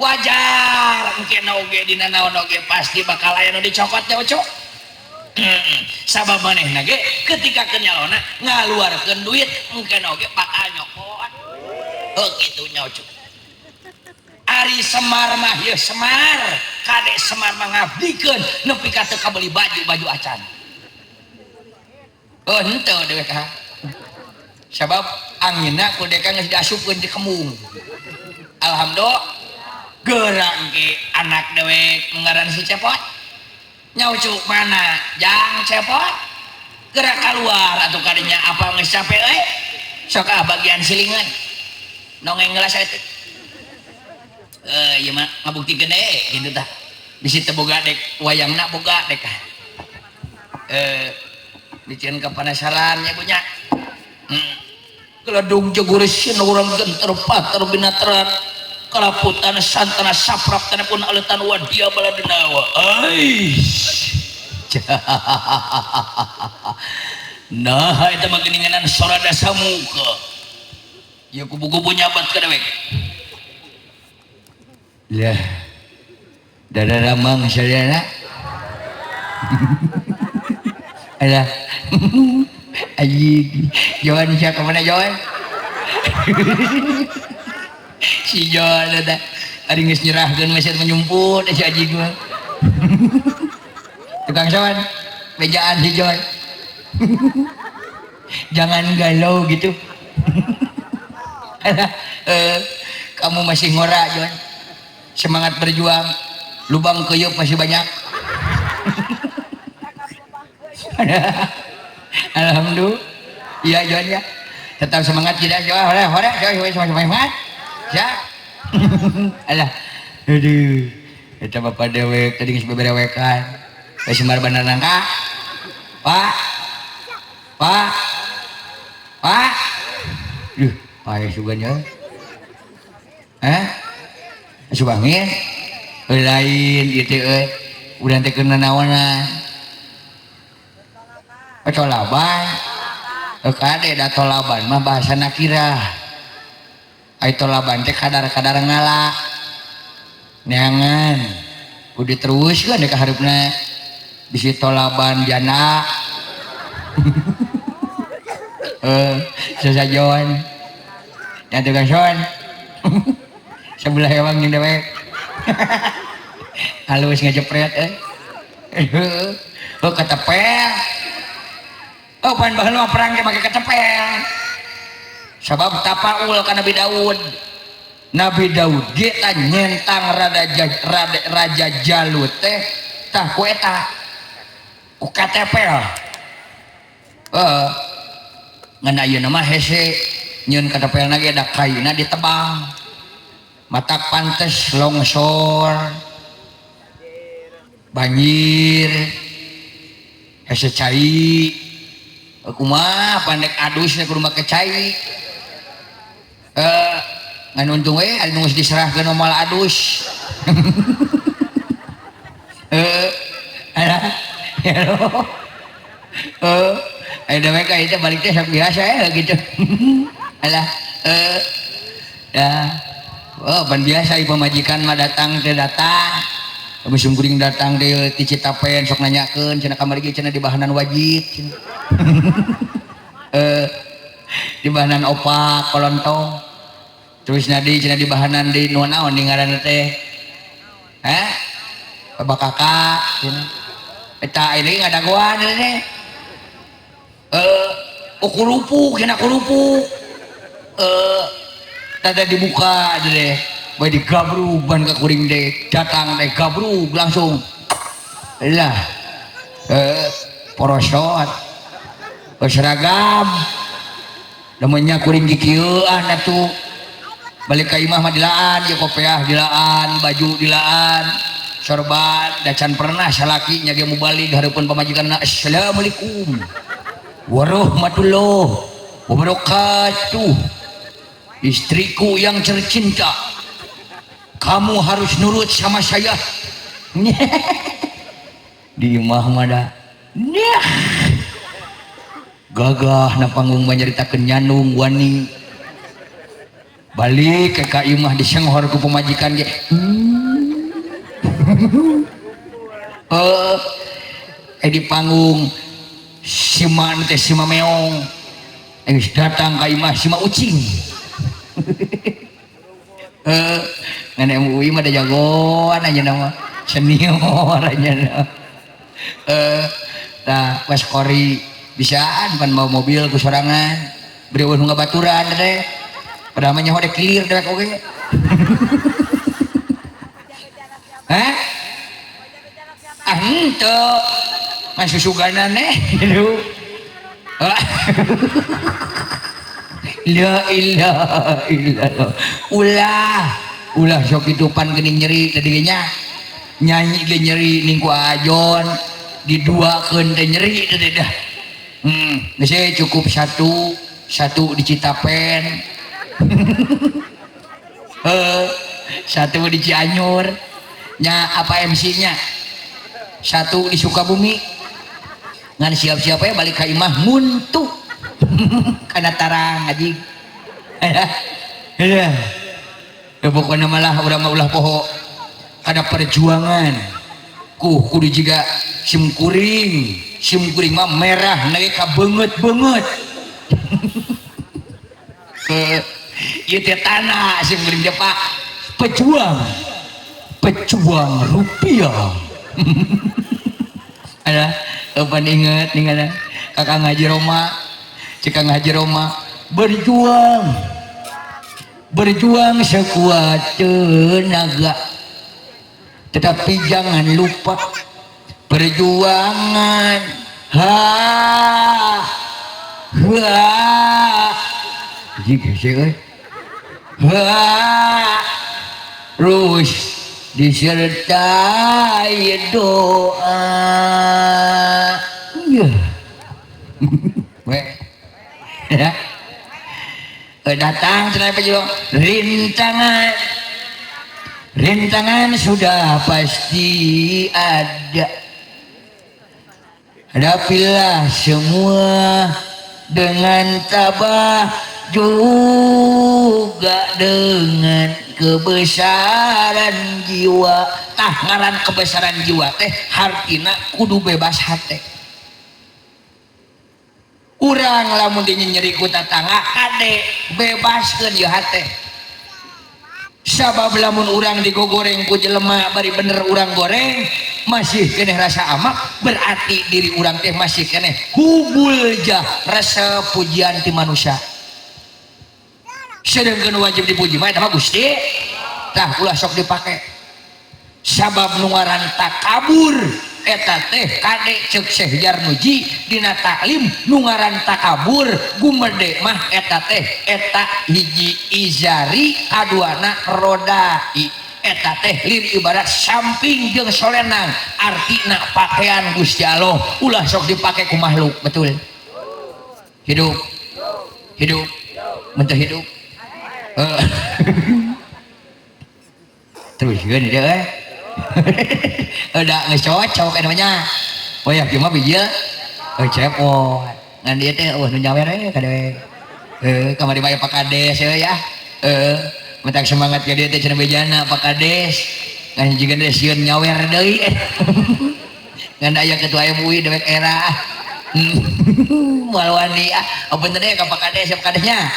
wajar engke oge dina naon oge pasti bakal aya nu dicokot nya ucu sabab manehna ge ketika kenyalona ngaluarkeun duit engke oge bakal nyokot heuh kitu nya ucu. Ari Semar mah ieu Semar kade Semar mah ngabdikeun nepi ka teu kabeli baju-baju acan oh henteu dewek ha sabab anginna ku deka geus diasupkeun di kembung alhamdulillah geura engke anak dewek ngaran si Cepot nya ucu mana jang Cepot geura kaluar atuh kadinya apa geus capek euy sok ah bagian silingan nongeng gelas eta ieu mah ngabuktikeun deui kitu tah bisi teu boga dek wayangna boga dek dicieun kapanasaran nya punya keledung jeguresin urang genter pater binatran kalaputan santana saprap tanah pun aletan wadia baladenawa aish nah eta mah geuninganan sorada samuka ieu kubu-kubu nyabat ka dewek lah dadaramang sadayana alah aji Johan siapa kemana Johan si Johan ada ari geus nyerahkeun mesin menyumput si aji gua tukang sawan bejaan si Johan jangan galau gitu. Kamu masih ngora Jon, semangat berjuang, lubang keyup masih banyak. Alhamdulillah. Iya Jon ya, tetap semangat tidak jauh, hore hore jauh semangat ya. Alah, aduh, eta bapak dewek tadi geus beberewekan. Geus semar bandar nangka. Pak, Pak, Pak. Duh, paeh sugan ya. Hah? Asup angin? Lain ieu teh euy. Urang teh keur nanaonan. Tolaban. Kade da tolaban mah bahasa nakirah. Ai tolaban teh kadar-kadar ngala. Neangan. Kudu diteruskeun ka hareupna. Bisi tolaban jana. Sesajon. Nya tukang son. Sebelah ewang jeung dewek. Halus ngejepret euy. Oh ketepel. Oh pan baheula perang ge make ketepel. Sabab tapaul ka Nabi Daud. Nabi Daud ge tah nyentang Raja Jalut teh tah ku eta. Ku ketepel. Heeh. Ngan ayeuna mah hese nyeun ketepelna ge da kayuna ditebang. Matak pantes longsor. Banjir. Hese cai. Kumaha pandek adus teh kudu make cai. Ngan untung we anu geus diserahkeun moal adus. Alah. Aya dewe ka ieu balik teh sok biasa ya gitu. Alah, dah. Oh, pan biasa ieu pamajikan mah datang teh datang. Musim kuring datang teh ti Citapen sok nanyakeun cenah kamari ge cenah di bahanan wajib cenah. Di bahanan opak kolontong. Terus nadi cenah di bahanan di nu naon di ngaranna teh? Hah? Bakaka cenah. Eta ini ngadagoan teh. Kurupuk cenah kurupuk. Tadi dibuka aja deh. Bae digabrug ban ka kuring deh. Datang deh gabrug langsung. Lah. Porosot. Seragam. Namanya kuring kikieuan atuh. Balik ka imah mah dilaan, ieu kopeah dilaan, baju dilaan, sorban, da can pernah salaki nya ge mubalig hareupeun pamajikanna. Assalamualaikum warahmatullahi wabarakatuh. Istriku yang tercinta, kamu harus nurut sama saya. Di imah mah da. Gagah na panggung manyaritakeun nyandung wani. Balik ke ka imah disenghor ku pamajikan ge. Di panggung sima teh sima meong. Geus datang ka imah sima ucing. Ngan MUI mah da jagoan aja nama senior aja. Tah pas kori bisaan pan mau mobil ku sorangan beri eueuh nu ngabaturan teh. Padahal mah nyaho dek kilir dewek oge. Hah? Ah henteu. Ngan susuganan eh. La ilaha illallah. Ulah, ulah sok hidupan geuning nyeri tadi ge nya. Nyanyi ge nyeri ning ku ajon, diduakeun teh nyeri tadi dah. Geus cukup satu di Citapen. Satu di Cianjur. Nya apa MC-nya? Satu di Sukabumi. Ngan siap-siap aya balik ka imah muntu. Kana tarang anjing. Ya pokokna malah urang mah ulah poho kana perjuangan. Kudu jiga sim kuring mah merah nage ka beungeut-beungeut. Ieu teh tanah sim kuring teh Pak. Pejuang. Pejuang rupiah. Ada kapan inget nih kakak ngaji Roma, cek ngaji Roma berjuang Berjuang sekuat tenaga, tetapi jangan lupa perjuangan. Ha ha jika sih ha terus disertai doa. Ya. Ya. Datang cenah pejuang rintangan, rintangan sudah pasti ada. Hadapilah semua dengan tabah, juga dengan kebesaran jiwa. Tah ngaran kebesaran jiwa teh hartina kudu bebas hate. Urang lamun dinyeri ku tatangga kade bebaskeun ieu hate. Sabab lamun urang digogoreng ku jelema bari bener urang goreng masih keneh rasa amak, berarti diri urang teh masih keneh hubul jah rasa pujian ti manusia. Sedangkan wajib dipuji mah eta mah Gusti. Tah ulah sok dipake. Sabab nu ngaran takabur eta teh kade ceuk Syekh Jarnuji dina taklim nu ngaran takabur gumede mah eta teh eta hiji izari kaduana rodai eta teh lir ibarat samping jeung solenang artina pakaian Gusti Allah ulah sok dipake ku makhluk. Betul hidup hidup mentah hidup. Terus gini deh. Udah nggak cocok namanya. Oh ya cuma bijil cepot ngan dia teh nu nyawer kade kamari mah Pak Kades ya mentak semangat ka dia teh cenah bejana Pak Kades ngan jiga teh sieun nyawer deui ngan aya ketua MUI dewek era moal wani ah apunten teh ka Pak Kades, Pak Kadesnya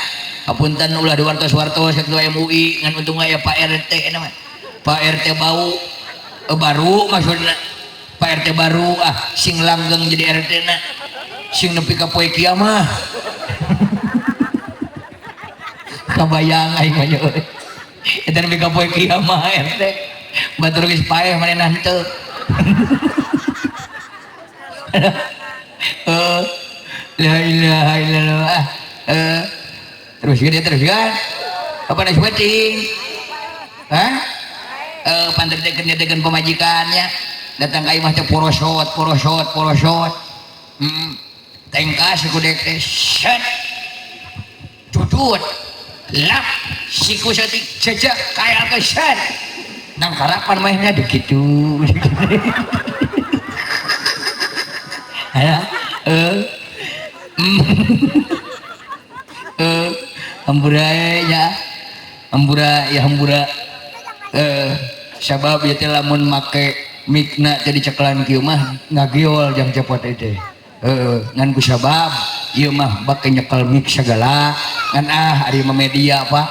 apunten ulah diwartos-wartos ketua MUI ngan untung aya Pak RT nama Pak RT bau baru maksudna Pak RT baru ah sing langgeng jadi RT na sing nepi ka poe kiamah kabayang aing mah euy eta nepi ka poe kiamah RT batur geus paeh manehna henteu. La ilaha illallah. Terus gede terus kan apa nasi penting hah panter degen pemajikannya datang ka imah teh porosot porosot porosot tengkas ku dek teh set tutut lap siku setik jejak kaya ke set nang karapan mainnya begitu. Ya hambura ya hambura ya hambura sabab ieu teh lamun make mikna teh dicekelan kieu mah ngagiol jang cepot teh heeh ngan ku sabab ieu mah bake nyekel mik sagala ngan ah ari mah media Pak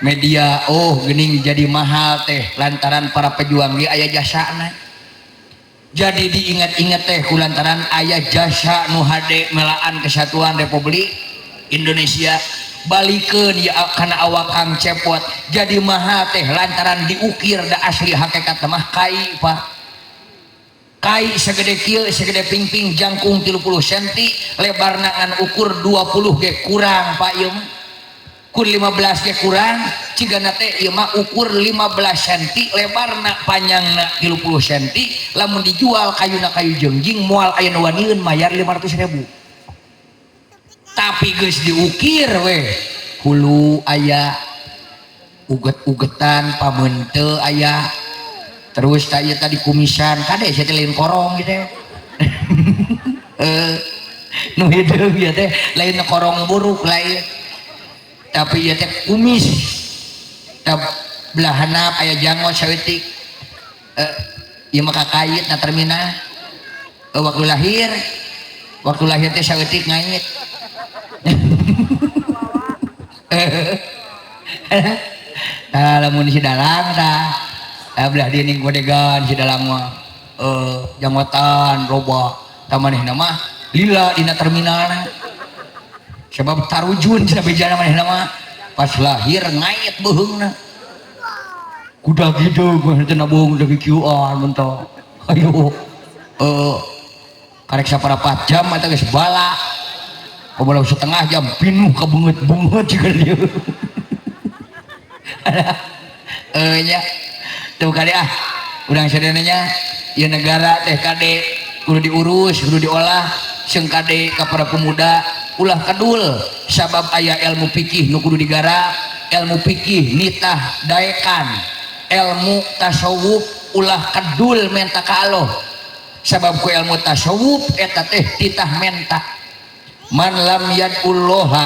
media oh geuning jadi mahal teh lantaran para pejuang ge aya jasana jadi diingat-ingat teh ku lantaran aya jasa nu hade melaan Kesatuan Republik Indonesia balikeun ya kana awak Kang Cepot jadi mahal teh lantaran diukir da asli hakikat mah kai Pak kai segede kieu segede pingping jangkung 30 cm lebarna ngan ukur 20 ge kurang Pak ieu mah ukur 15 ge kurang cigana teh ieu mah ukur 15 cm lebarna panjangna 30 cm lamun dijual kayuna kayu jengjing moal aya nu waniun mayar 500.000 tapi geus diukir weh hulu aya uget-ugetan pameunte aya terus tah ieu tadi kumisan kade sia teh lain korong gitu nu hideung ieu teh lain korong buruk lain tapi ieu teh kumis tah belah handap aya janggot saeutik ieu mah kakait na terminal waktu lahir teh saeutik ngait. Nah, lamun si dalang tah belah dieu ning godegan si dalang mah janggotan loba tah manehna mah lila dina terminalna sebab tarujun cenah bejana manehna mah Pas lahir ngait beuheungna. Kuda gitu mah cenah bohong dari QR mentok. Ayo karek saparapat jam eta geus bala. Kumaha setengah jam pinuh kabeungeut-beungeut juga dia. Nya tuh kade ah urang sadayana nya ieu negara teh kade kudu diurus, kudu diolah seung kade ka para pemuda ulah kedul sabab aya ilmu fikih nu kudu digarap, ilmu fikih nitah daekan, ilmu tasawuf ulah kedul menta ka Allah sabab ku ilmu tasawuf eta teh titah menta man lam yadulloha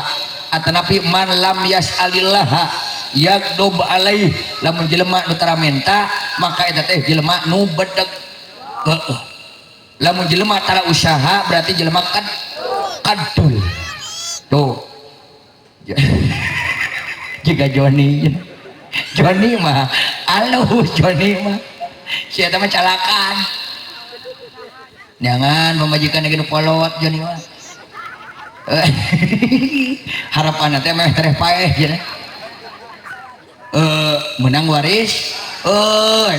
atanapi man lam yas'alillaha yagdob alaih lamun jelema nu tara menta maka eta teh jelema nu bedeg. Heeh. Lamun jelema tara usaha berarti jelema kadul. Tuh. Jika Joni. Joni mah alus Joni mah. Si eta mah calakan. Jangan pamajikan lagi nu kolot Joni mah. Harapan teh meh tereh paeh cenah. Menang waris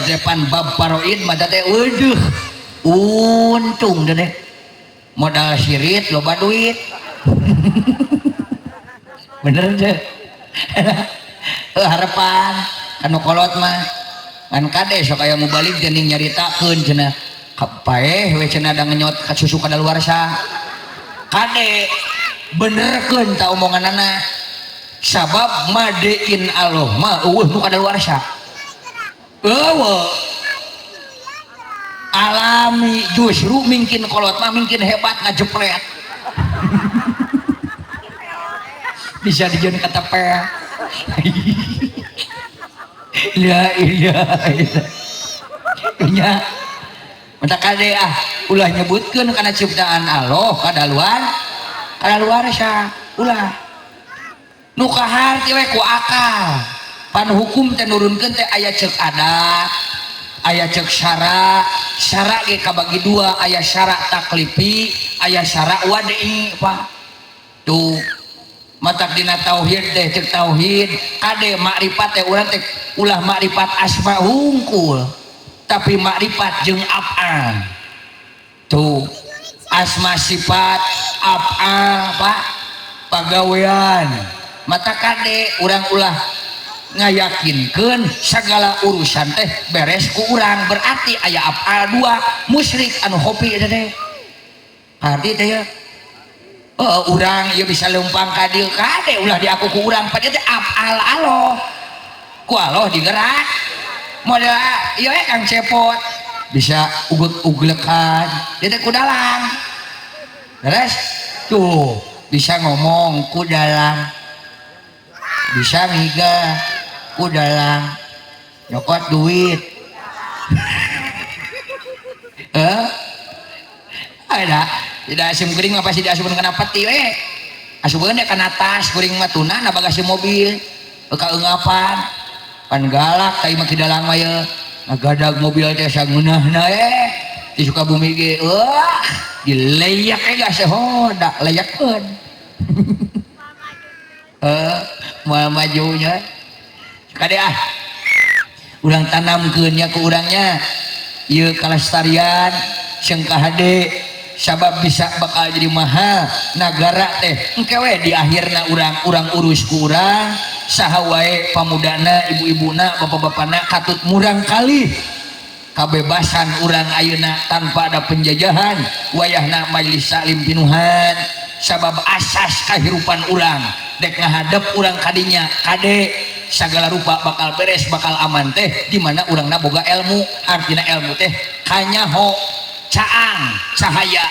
depan bab paroid mata teh waduh untung deh modal sirit loba duit. Bener deh. Harapan anu kolot mah ngan kade sok aya mubalik geuning nyaritakeun cenah paeh we cenah da ngenyot ka susu kadaluarsa kade benerkeun ta omonganana sabab madein Allah mah eueuh nu kadaluarsa eueuh alami justru mungkin kolot mah mungkin hebat ngajepret bisa dijieun katepel. La ilaha illallah nya mata kade ah ulah nyebutkeun kana ciptaan Allah kadaluarsa ulah nu kaharti we ku akal pan hukum teh nurunkeun teh aya ceuk adat aya ceuk syara syara ge kabagi dua aya syara taklifi aya syara wadi Pak tuh matak dina tauhid teh ceuk tauhid kade makrifat teh urang teh ulah makrifat asma hungkul tapi makrifat jeung af'al tuh asma sifat af'al Pak pagawean mata kade urang ulah ngayakinkeun segala urusan teh beres ku urang berarti aya af'al dua musyrik anu hopi eta teh arti teh ya urang ieu bisa leumpang ka dieu kade ulah diaku ku urang padahal teh af'al Allah ku Allah digerak model ieu we Kang Cepot bisa ugut-uglekan dia teh ku dalang beres tuh bisa ngomong ku dalang bisa ngiga ku dalang nyokot duit. Ada tidak asup kuring mah pasti diasupkeun kana peti we asupkeun kana tas kuring mah tuna na bagasi mobil kaeungapan pan galak ka imah ki dalang mah ye ngagadag mobil teh sangeunahna di Sukabumi ge wah dileyak ge geus hodak leyakeun. Moal majunya kade ah urang tanamkeun nya ku urangnya ieu kalestarian seung kahade sabab bisa bakal jadi mahal nagara teh engke we di akhirna urang urus ku urang saha wae pamudana ibu-ibuna bapak-bapana katut murang kali kabebasan urang ayeuna tanpa ada penjajahan wayahna majelis taklim pinuhan sabab asas kahirupan urang dek ngahadep urang kadinya kade segala rupa bakal beres bakal aman teh di mana urangna boga ilmu artina ilmu teh kanyaho caang cahaya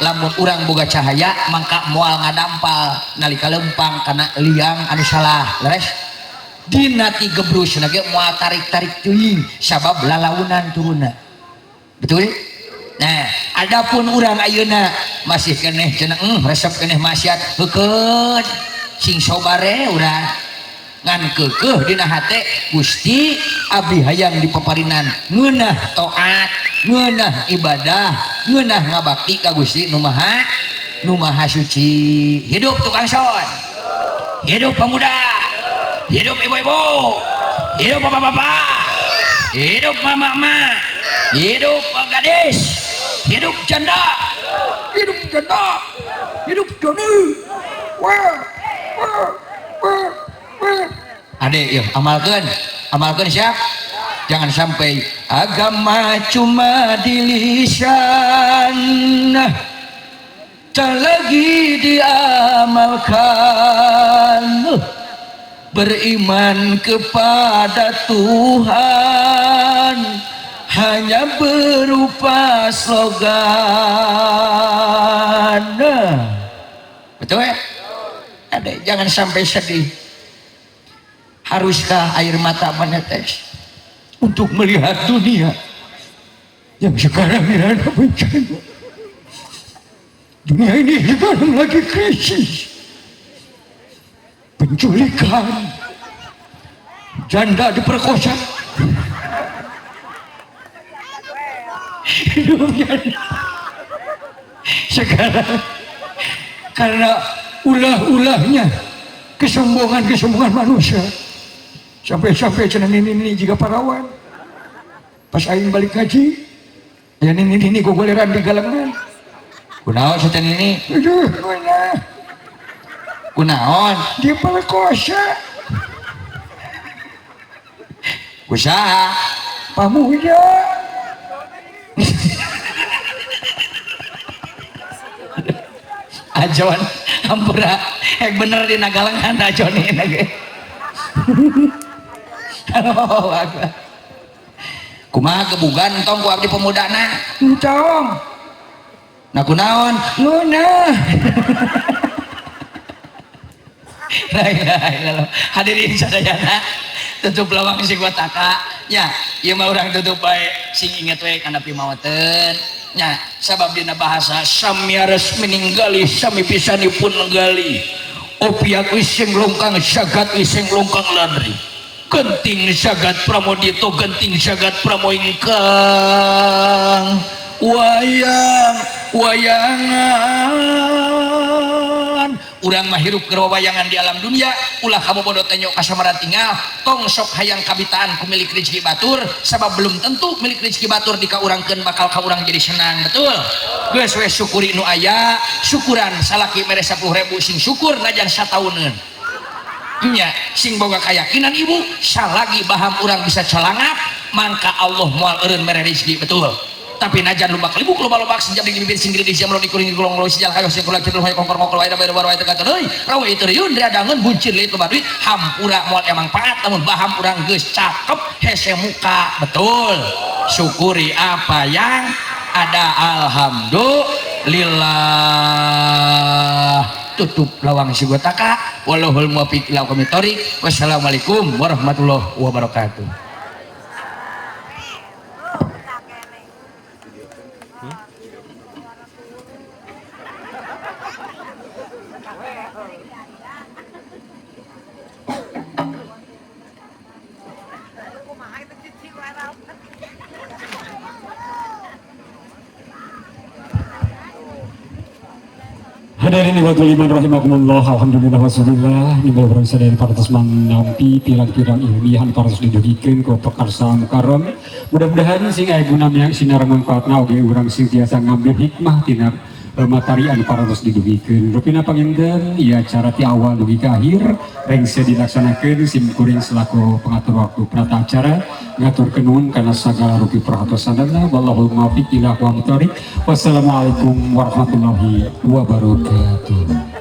lamun urang boga cahaya mangka moal ngadampal nalika lempang kana liang anu salah leres dina ti gebrus lagi moal tarik-tarik teuing sabab lalaunan turunna betul. Nah adapun urang ayeuna masih keneh cenah resep keneh maksiat heukeut sing sobare urang ngan keukeuh dina hate Gusti abdi hayang dipaparinan ngeunah taat ngeunah ibadah ngeunah ngabakti ka Gusti nu maha suci. Hidup tukang son, hidup pemuda, Hidup ibu-ibu, hidup bapak-bapak, hidup mama-mama, hidup gadis, hidup janda, hidup janda, hidup Joni. Wah, wah, wah, wah. Adek, yuk, amalkan, amalkan siap. Jangan sampai agama cuma di lisan, tak lagi diamalkan. Beriman kepada Tuhan hanya berupa slogan. Betul ya? Adek, jangan sampai sedih. Haruskah air mata menetes untuk melihat dunia yang sekarang ini ada bencana? Dunia ini sekarang lagi krisis, penculikan, janda diperkosa. Hidupnya sekarang karena ulah-ulahnya, kesombongan-kesombongan manusia, sampai-sampai cenah ini jika parawan. Pas aing balik ngaji, ya ini gogoleran di galengan. Kunaon setan ini? Aduh, mana? Kunaon? Diperkosa. Usaha. Pamuja. Ajon, hampura, hek bener di nagalengan ajon ini ge. Allahu Akbar. Kumaha gebugan tong ku abdi pemudana? Entong. Nah kunaon? Ngeunah. La ilaha illallah. Hadirin sadayana, tutup lawang sing wataka. Nya, ieu mah urang tutup bae sing inget we kana pimawateun. Nya, sabab dina bahasa samiares meninggali sami pisanipun gali. Opiak ising longkang jagat ising longkang landri. Genting jagat pramodito genting jagat pramoingkang. Wayang wayangan urang mah hirup keur wayangan di alam dunia, ulah kamu bodoh tenyok kasamaran tinggal tong sok hayang kabitaan ku milik rezeki batur, sabab belum tentu milik rezeki batur dikaurangkeun bakal ka urang jadi senang. Betul? Geus we syukuri nu aya, syukuran salaki mere 10.000 sing syukur najan satauneun. Nya sing boga keyakinan ibu salagi baham urang bisa celangap mangka Allah moal eureun mere rezeki. Betul? Tapi najan lubak libuk loba-lobak sejam di bibir singgiri di jam lo dikuring golong lo sejal kayo sing kula kidul hayo kongkor ngokol wae bae wae teu deui rawe itu riun riadangeun buncir leuit loba duit hampura moal emang paat lamun baham urang geus cakep hese muka. Betul? Syukuri apa yang ada, alhamdulillah. Tutup lawang sigotaka wallahul muwaffiq ila aqwamit thoriq. Wassalamualaikum warahmatullahi wabarakatuh. Hadirin ikhwatul iman rahimakumullah, alhamdulillah wasulillah nimbul barang sadaya parantos manampi pirang-pirang ilmiah anu parantos didugikeun ku Pekarsa Mukarram. Mudah-mudahan sing aya guna yang sinar manfaatna oge urang sing tiasa ngambil hikmah tina materi anu parantos didugikeun. Rupina panginten ieu acara ti awal dugi ka akhir rengse dilaksanakeun sim kuring selaku pengatur waktu penata acara ngaturkeun nuhun kana sagala rupi perhatosanana. Wallahul muwaffiq ila aqwamit thoriq. Wassalamualaikum warahmatullahi wabarakatuh.